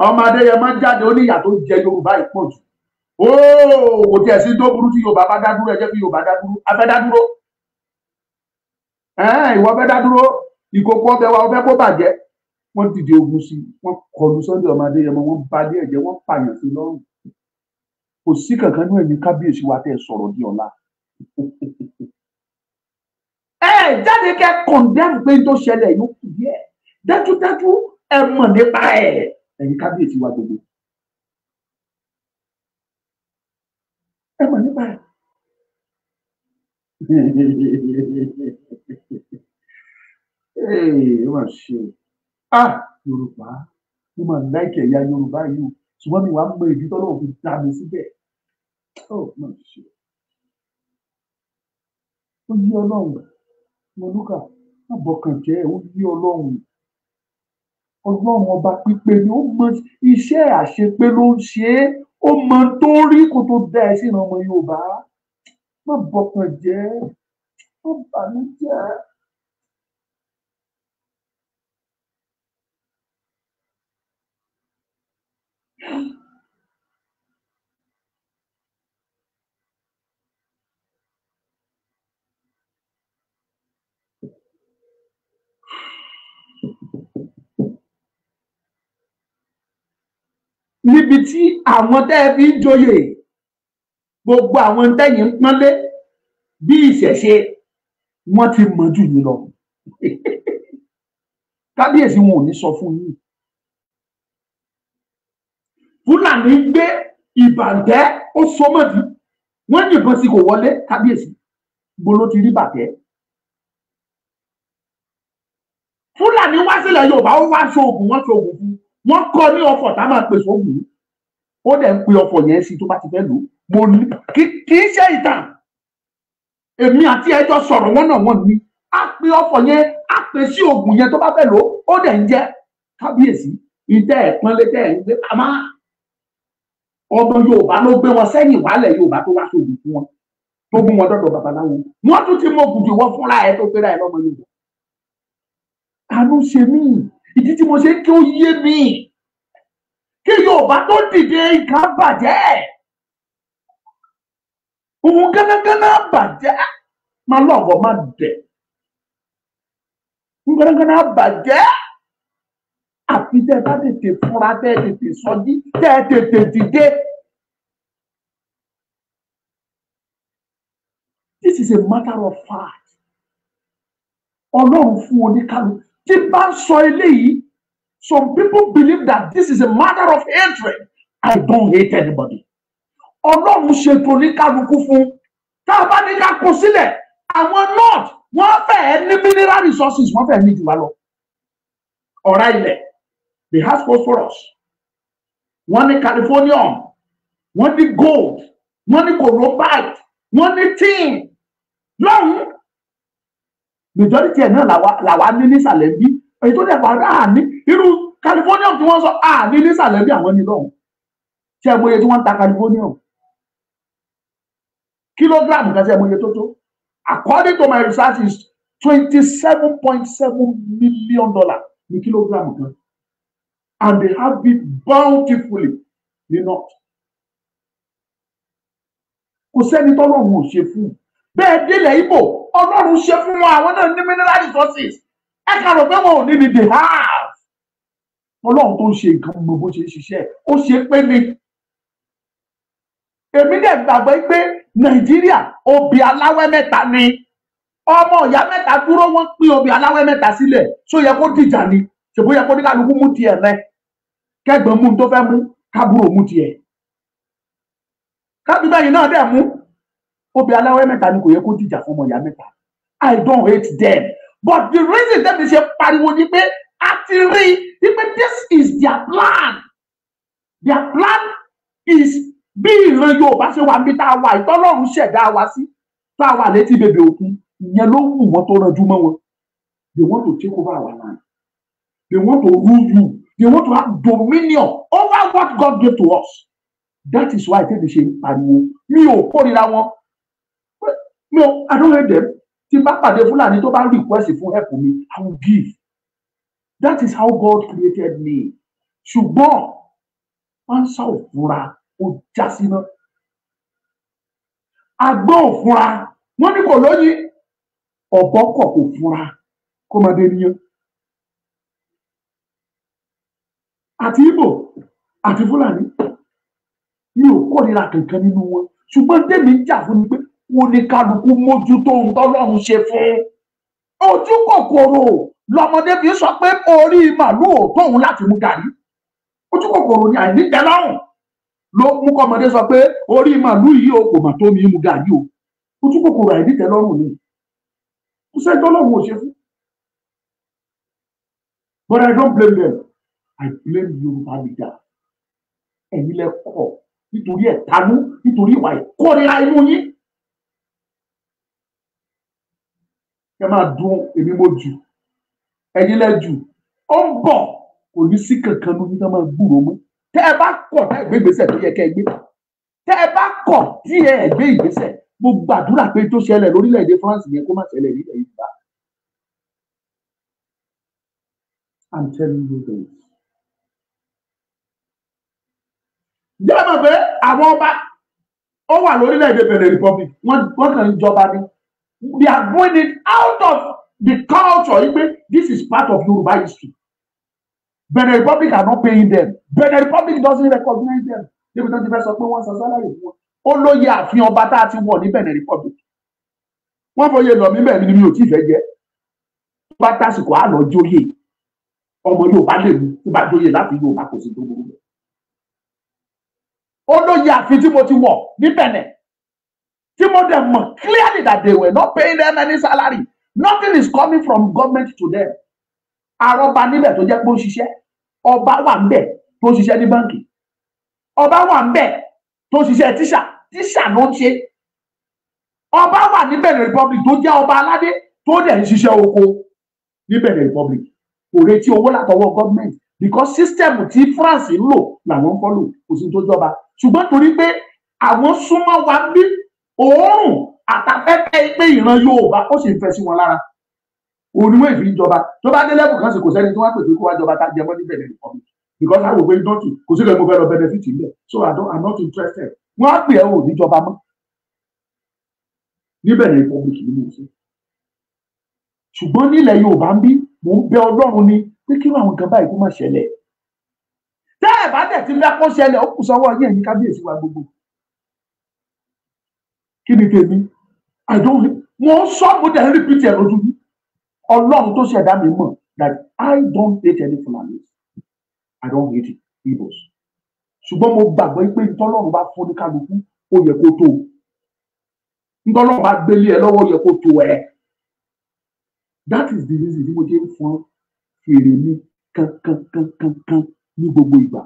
Ọmọ Adéyẹmọ jáde ó ní ìyà tó jẹ Yorùbá yìí pọ̀ jù. Óò kò tiẹ̀ sí tó burú tí Yorùbá bá dá dúró, ẹ jẹ́ kí Yorùbá dá dúró. A fẹ́ dá dúró. Ìwọ fẹ́ dá dúró, ìkókó ọbẹ̀ wa ọbẹ̀ kó bàjẹ́. Wọ́n dìde ogun sí i, wọ́n kọlu Sunday ọmọ Adéyẹmọ, wọ́n ba ilé ẹ̀jẹ̀, wọ́n pààyàn sí lọ́rùn. Kò sí kankan ní ẹ̀yìn kábíyèsí wa tẹ́ ẹ sọ̀rọ̀ di ọ̀la. Ẹ jáde kẹ́ condemn pé tó ṣẹlẹ̀ yóò kù díẹ̀. Dájúdájú ẹ mọ̀ nípa ẹ̀, ẹ̀yin kábíyèsí wa gbogbo. Ẹ mọ̀ nípa ẹ̀. Ẹ mà ṣe o. Ah, Yorùbá, mo máa láìkẹ̀ ẹ̀yà Yorùbá yìí o, ṣùgbọ́n mi wàá mọ ìdí tọ́lọ́run fi dá mi síbẹ̀. Ó mà ṣe. Ó yí Ọlọ́run, Mọ̀lúkà, má bọkàn jẹ́, ó yí Ọlọ́run. Ọlọ́run ọba pípé ni, ó mọ iṣẹ́ àṣepé ló ń ṣe é, ó mọ tó rí kó tó dá ẹ sínú ọmọ Yorùbá. Má bọkàn jẹ́, má bànújẹ́. Níbi tí àwọn tẹ́ ẹ fi ń joyè, gbogbo àwọn tẹ́yìn ń pọ́nlé bí ìṣẹ̀ṣe, wọ́n ti mọ̀ jù yín lọ. Kábíyèsí wọn ò ní sọ fún yín. Fúlàní gbé ìbàǹtẹ́ ó sọmọdì, wọ́n yìnbọn sí kò wọlé. Kábíyèsí gbó ló ti rí bàtẹ́. Fúlàní wá sílẹ̀ Yorùbá, ó wá ṣoògùn, wọ́n ṣoògùn fún wọ́n kọ́ ní ọfọ̀ tá a máa pèsè ògùn, ó dẹ̀ ń pe ọfọ̀ yẹn sí tó bá ti fẹ́ lò ó. Mo ní kì í ṣe ìtàn, èmi àti ẹjọ́ sọ̀rọ̀ wọ́n náà wọ́n ní á pe ọfọ̀ yẹn, á pè sí ògùn yẹn tó bá fẹ́ lò ó, ó dẹ̀ ń jẹ́. Kábíyèsí ìtẹ́ ẹ̀pọ́nlé tẹ́ ẹ̀ ń gbé pamọ́, ọmọ Yorùbá ló gbé wọn sẹ́yìn wálẹ̀ Yorùbá tó wá sóògùn fún wọn, tó mú wọn dọ́dọ̀ babaláwo. Wọ́n tún ti mọ ògùn jù wọ́n fúnra ẹ̀ tó pera ẹ̀ lọ́mọ Yorùbá. Àánú ṣe mí, ìdí tí mo ṣe ń kí ó yé mi, kí Yorùbá tó dìde nǹkan bàjẹ́, òun gánágáná bàjẹ́, máa lọ́ọ̀bọ̀ máa dẹ̀, gánágáná bàjẹ́. Àfi tẹ́ ẹ bá tètè fúnra, tẹ́ ẹ tètè sọjí, tẹ́ ẹ tètè dìde. This is a matter of fact. Ọlọ́run fún oníkálukú. Tí bá ń sọ eléyìí, some people believe that this is a matter of hatred. I don't hate anybody. Ọlọ́run ṣètò oníkálukú fún. Tá a bá ní ká kó sílẹ̀, àwọn north wọ́n fẹ́ẹ́ ní mineral resources, wọ́n fẹ́ẹ́ ní jù wá lọ. Ọ̀rá ilẹ̀, they have phosphorus, wọ́n ní californium, wọ́n ní gold, wọ́n ní chromite, wọ́n ní tin. Lọ́hùn-ún, majority ẹ̀ náà làwa ní nísàlẹ̀ bí. Èyí tó dẹ̀ parí àní irú californium tí wọ́n sọ àní nísàlẹ̀ bí àwọn ní lọ́hùn. Ṣé ẹ mọye tí wọ́n ń ta californium? Kílógíráàmù kan ṣé ẹ mọye tó tó? According to my research is $27.7 million ní kílógíráàmù kan, and they have it bountifully ní north. Kò sẹ́ni tọ́lọ́run ò ṣe fún. Bẹ́ẹ̀ délẹ̀ Ìgbò, Ọlọ́run ṣe fún wọn, àwọn náà ní mineral resources. Ẹ kà rò pé wọn ò ní ni they have. Ọlọ́run tó ń ṣe nǹkan gbogbo bó ṣe ń ṣiṣẹ́, ó ṣe pé ni. Èmi dẹ̀ gbàgbọ́ pé Nàìjíríà obì aláwẹ́ mẹ́ta ni. Ọmọ ìyá mẹ́ta dúró, wọ́n pín obì aláwẹ́ mẹ́ta sílẹ̀. Ṣó yẹ kó dìjà ni? Ṣèbó yẹ kó ní kálukú mú tiẹ̀ rẹ? Kẹ́gbọ́n mú tó fẹ́ mú, kábúrò mú tiẹ̀. Kábíbẹ́yìn náà dẹ̀ mú. Obì aláwẹ́ mẹ́ta ni, kò yẹ kó dìjà fún ọmọ ìyá mẹ́ta. I don't hate them. But the reason tẹ́mi ṣe pariwo ni pé a ti rí i pé this is their plan. Their plan is bí ìran Yorùbá ṣe wà níbi tá a wà, ìtọ́lọ́run ṣẹ̀dá wa sí, tá a wà létí bèbè òkun, ìyẹn ló wù wọ́n tó ranjú mọ́ wọn. They want to take over our land. They want to rule you. They want to have dominion over what God gave to us. That is why tẹ́lẹ̀ ṣe ń pariwo. Mi ò kórìíra wọn. Mi ò, I don't hate them. Tí n bá pàdé Fúlàní tó bá request fún help mi, I will give. That is how God created me. Ṣùgbọ́n wọ́n ń sá òfúnra, ó já síná. Àgbọn òfúnra, wọ́n ní kò lóyún. Ọ̀bọ kọ̀ kò fúnra, kó máa dé níyàn. Àti Ìgbò àti Fúlàní, mi ò kórìíra kankan nínú wọn. Ṣùgbọ́n tèmi ń jà fún ni pé wọ́n ní kálukú mójútó ohun tọ́lọ́run ṣe fún. Ojú kòkòrò lọmọdé fi sọ pé orí màlúù ò tóun láti mú gàrí. Ojú kòkòrò ni àìnítẹ́lọ́rùn ló mú kọ́mọdé sọ pé orí màlúù yìí o kò mà tó mi mú gàrí o. Ojú kòkòrò àìnítẹ́lọ́rùn ni. Kò sẹ́ni tọ́lọ́run ò ṣe fún. But I don't blame them. I blame Yorùbá leader. Ẹ̀yin lẹ kọ̀ nítorí ẹ̀tanú, nítorí ìwà ìkórira inú yín. Ẹ máa dún èmi mo jù. Ẹ̀yin lẹ jù. Ó ń bọ̀, kò ní sí kankan lórí tó máa gbúròó mọ́. Tẹ́ ẹ bá kọ̀ tẹ́ ẹ gbé ìgbésẹ̀ tó yẹ kẹ́ ẹ gbé. Tẹ́ ẹ bá kọ̀ tí ẹ gbé ìgbésẹ̀, mo gbàdúrà pé tó ṣẹlẹ̀ lórílẹ̀‐èdè France yẹn kó má ṣẹlẹ̀ nílẹ̀ Yorùbá. I'm telling you this. Ǹjẹ́ ẹ mọ̀ pé àwọn ọba ó wà lórílẹ̀‐èdè Benin Republic, wọ́n kàn ń jọba ni. They are doing it out of the culture yìí pé this is part of Yorùbá history. Benin Republic are not paying them. Benin Republic doesn't recognize them. Débi tó ti fẹ́ sọ pé wọ́n san salary fún wọn. Ó lóye ààfin ọba tá a ti wọ̀ ní Benin Republic. Wọ́n fọyé lọ mí bẹ́ẹ̀ ni mi ò tí ì fẹ́ jẹ́. Tó bá tásìkò á lọ jóyè. Ọmọ Yorùbá lè mú tó bá jóyè láti Yorùbá, kò sí tó burú bẹ́ẹ̀. Ó lóye ààfin tí mo ti wọ̀ ní Benin. Tí mo dẹ̀ mọ̀ clearly that they were not paying them any salary. Nothing is coming from government to them. Àrọ́ba níbẹ̀ tó jẹ́ pé ó ń ṣiṣẹ́. Ọba wà ńbẹ̀ tó ń ṣiṣẹ́ ní báǹkì. Ọba wà ńbẹ̀ tó ń ṣiṣẹ́ tíṣà. Tíṣà ló ń ṣe. Ọba wà ní Benin Republic tó jẹ́ ọba aládé tó dẹ̀ ń ṣiṣẹ́ oko ní Benin Republic. Kò retí owó látọwọ́ government because system tí France ń lò làwọn ń follow, kò sí tó jọba. Ṣùgbọ́n torí pé àwọn súnmọ́ wa bí òórùn àtàfẹ́fẹ́ pé ìran Yorùbá ó sì ń fẹ́ sí wọn lára. Òun ni wọ́n ìfi ń jọba. Tó bá dé level kan sì, kò sẹ́ni tó wá pè pé kó wá jọba tá jẹ mọ́ ní Benin Republic. Because I will pé dọ́tì kò sí lẹ́nu mo fẹ́ lọ benefit níbẹ̀. So I'm not interested. Wọ́n á pè ẹ́ ò níjọba mọ́. Ní Benin Republic ni mo ṣe. Ṣùgbọ́n nílẹ̀ Yorùbá ń bí, mò ń bẹ Ọlọ́run ni pé kí àwọn nǹkan báyìí kó má ṣẹlẹ̀. Tẹ́ ẹ̀ bá dẹ̀ ti fẹ́ kó ṣẹlẹ̀, ó kù sọ́wọ́ yín, ẹ̀yin kábíyèsí wa gbogbo. Kí ni tèmi? I don't, mo ń sọ, mo dẹ̀ ń repeat ẹ̀ lójú yín. Ọlọ́run tó ṣẹ̀dá mi mọ̀ that I don't hate any Fulanis. I don't hate Igbos. Ṣùgbọ́n mo gbàgbọ́ pé ntọ́lọ́run bá fún ní kálukú, ó yẹ kó tó. Ntọ́lọ́run bá gbélé ẹ lọ́wọ́, ó yẹ kó tó ẹ. That is the reason tí mo ṣe ń fọn fèrè mi kankankankankan ní gbogbo ìgbà.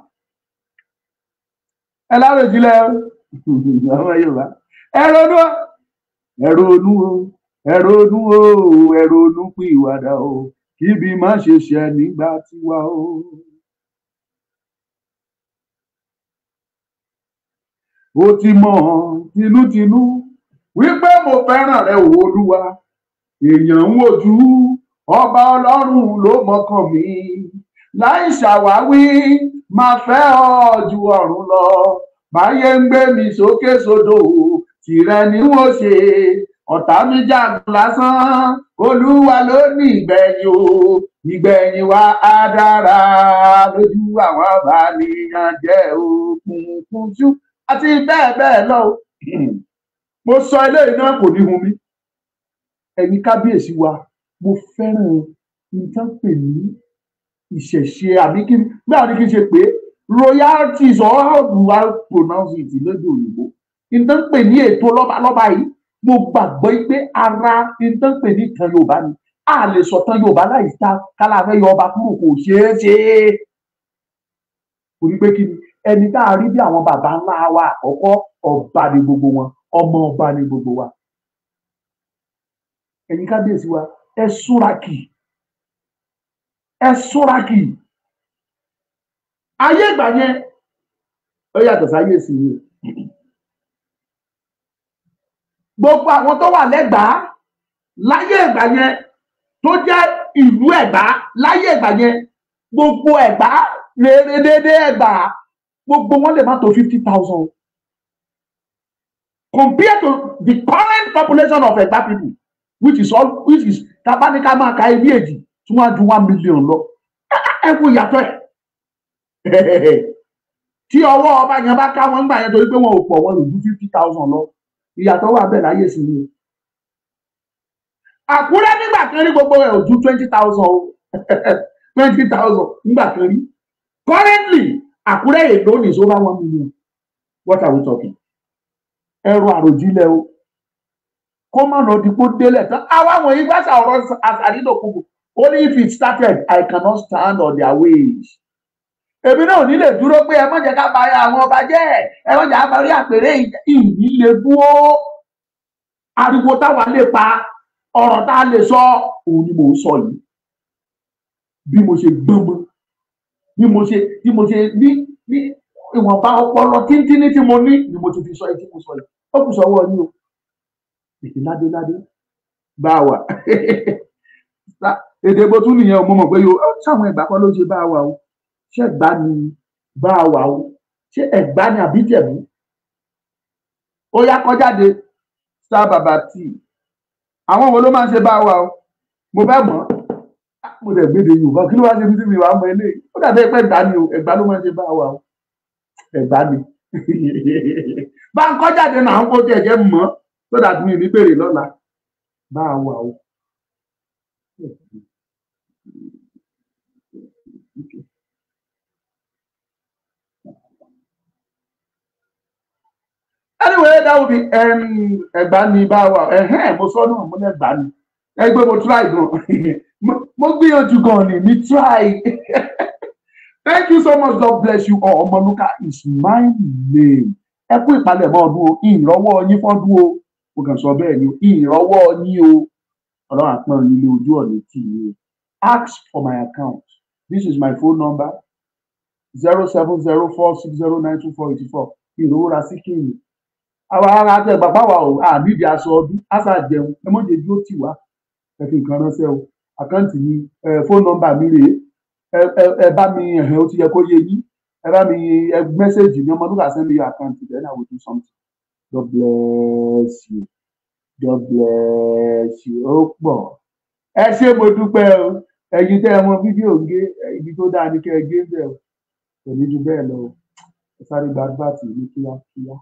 Ẹ láròjinlẹ̀ ọmọ Yorùbá. Ẹ ronú o, ẹ ronú o, ẹ ronú o, ẹ ronú pìwàdà o, kíbi má ṣe ṣẹ nígbà tiwa o. Ó ti mọ̀ tinútinú wípé mo fẹ́ràn rẹ, ò Olúwa. Èèyàn ń wojú ọba, Ọlọ́run ló mọkàn mi. Láì ṣàwáwí, máa fẹ́ ọ ju ọ̀run lọ. Báyé ń gbé mi sókè sódò, tìrẹ ni wọ́n ṣe. Ọ̀tá mi jagun lásán, Olúwa ló ní ìgbẹ̀yìn o, ìgbẹ̀yìn wa á dára lójú àwọn abànìyàn jẹ́ òkùnkùn tú àti bẹ́ẹ̀ bẹ́ẹ̀ lọ. Mo sọ eléyìí náà kò ní hun mi. Ẹ̀yin kábíyèsí wa, mo fẹ́ràn nǹkan pè ní ìṣẹ̀ṣe àbí kí báwo ni kí n ṣe pé royalties or how do I pronounce it lóde òyìnbó? Nǹkan pè ní ètò lọ́balọ́ba yìí, mo gbàgbọ́ pé ara nǹkan pè ní ìtàn Yorùbá ni. A lè sọ̀tàn Yorùbá láì ta kálá fẹ́ yọ ọba kúrò, kò ṣeé ṣe. Torí pé kí ni ẹni tá a rí bí àwọn baba ńlá wa àkọ́kọ́, ọba ni gbogbo wọn, ọmọ ọba ni gbogbo wa. Ẹ̀yin kábíyèsí wa, ẹ súnra kì, ẹ súnra kì. Ayé ìgbà yẹn ó yàtọ̀ sáyé ìsinyìí. Gbogbo àwọn tó wà lẹ́gbàá láyé ìgbà yẹn tó jẹ́ ìlú Ẹ̀gbá láyé ìgbà yẹn, gbogbo Ẹ̀gbá rere déédéé Ẹ̀gbá gbogbo wọn lè má tó 50,000 compared to the current population of Ẹ̀gbá people, which is all which is tabanika máa ka ilé èjì tí wọ́n á ju 1 million lọ. Ẹ kú ìyàtọ̀ ẹ̀. Tí ọwọ́ ọba yẹn bá ká wọn gbà yẹn torí pé wọn ò pọ̀, wọn lè ju 50,000 lọ. Ìyàtọ̀ wà bẹ́ẹ̀ láyé sí ni. Àkúrẹ́ nígbà kan rí gbogbo ẹ̀ ò ju 20,000 o, 20,000 nígbà kan rí. Currently Àkúrẹ́ alone is over 1 million. What are we talking? Ẹ̀rọ àròjinlẹ̀ o, kó má lọ dípò délẹ̀ tán. Àwa wọ̀nyí gbàṣà ọ̀rọ̀ àṣàrídòkúgbò. Ó ní if it started, I cannot stand on their ways. Èmi náà ò ní lè dúró pé ẹ má jẹ́ ká ba àwọn ọba jẹ́, ẹ má jẹ́ ká parí àpèrè ìní lè dúró. Ariwo táwa lè pa, ọ̀rọ̀ tá a lè sọ, òun ni mò ń sọ yìí. Bí mo ṣe gbọ́n mọ́, bí mo ṣe ní ìwọ̀nba ọpọlọ tíntínní tí mo ní ni mo ti fi sọ etí mo sọ yìí. Ó kù sọ́wọ́ yín o. Èdè ládéládé bá wà. Èdè bó tún nìyẹn o, mo mọ̀ pé yóò ṣàwọn Ẹ̀gbá kọ́ ló ṣe bá wà o. Ṣé Ẹ̀gbá ni bá wà o? Ṣé Ẹ̀gbá ni àbí Ìjẹ̀bú? Ó yá kọjáde Star Baba T. Àwọn wo ló máa ń ṣe bá wà o? Mo fẹ́ mọ̀. Mo dẹ̀ gbéde Yorùbá, kí ló wá ṣe fi sí mi wàá mọ eléyìí? Ó dàbí pé Ẹ̀gbá ni o, Ẹ̀gbá ló máa ń ṣe bá wà o. Ẹ̀gbá ni. Bá ń kọjáde náà ń kó tiẹ̀ jẹ́ mọ́ so that mi ní bèrè lọ́la. Bá wà o. Anyway, that will be Ẹ̀gbá ni bá wà. Mo sọ náà, mo lẹ́gbàá ni. Ẹgbẹ́ mo try gan. Mo gbìyànjú gan ni, mi try. Thank you so much. God bless you all. Ọmọlúkà is my name. Ẹ kú ìpalẹ̀mọ́ ọdún o, ìrọ̀wọ́ yín fọ́dún o. Mo kàn sọ bẹ́ẹ̀ ni o, ìrọ̀wọ́ yín o. Ọlọ́run àpọ́n yín lé ojú ọ̀nà tí yín o. Ask for my account. This is my phone number: 07046092484. Ìrora síkìrì. Àwa ará tẹ bàbá wa o, à nídìí aṣọ ọdún, àṣà jẹun, ẹ mọ̀ jẹ́ bí ó tì wá. Ẹ fi nǹkan ránṣẹ́ o. Àkáǹtì mi, fóònù nọ́mbà mi rèé. Ẹ bá mi ẹ̀hìn, ó ti yẹ kó yé yín. Ẹ bá mi ẹ mẹ́sẹ̀gì mi, Ọmọlúkà send me your account, then I will do something. God bless you. God bless you. Ó pọ̀. Ẹ ṣé, mo dúpẹ́ o. Ẹ̀yin tẹ́ ẹ mọ fídíò ń gé, ibi tó dáa ni kẹ́ ẹ gé bẹ́ẹ̀ o. Kò ní ju bẹ́ẹ̀ lọ o. Ẹ sáré gba advert ní kíákíá.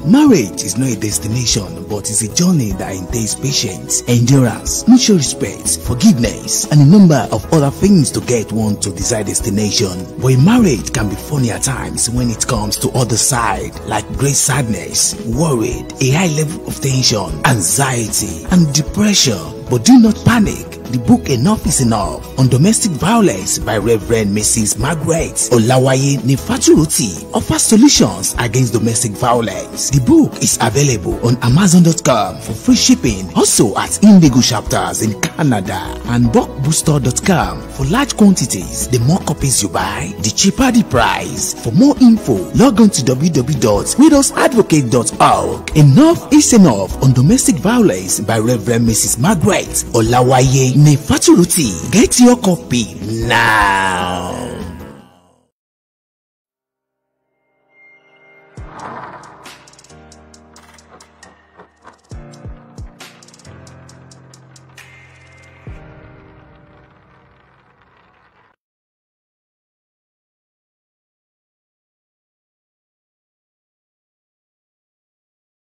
Marriage is not a destination, but is a journey that entails patience, endurance, mutual respect, forgiveness, and a number of other things to get one to desired destination. But a marriage can be funny at times when it comes to other side, like great sadness, worried, a high level of tension, anxiety, and depression. But do not panic. The book Enough is Enough on Domestic Violence by Reverend Mrs. Margaret Olawaye Nifaturuti offers solutions against domestic violence. The book is available on Amazon.com for free shipping, also at Indigo Chapters in Canada and BookBooster.com for large quantities. The more copies you buy, the cheaper the price. For more info, log on to www.widowsadvocate.org. Enough is Enough on Domestic Violence by Reverend Mrs. Margaret Olawaye Nefaturuti. Get your copy now.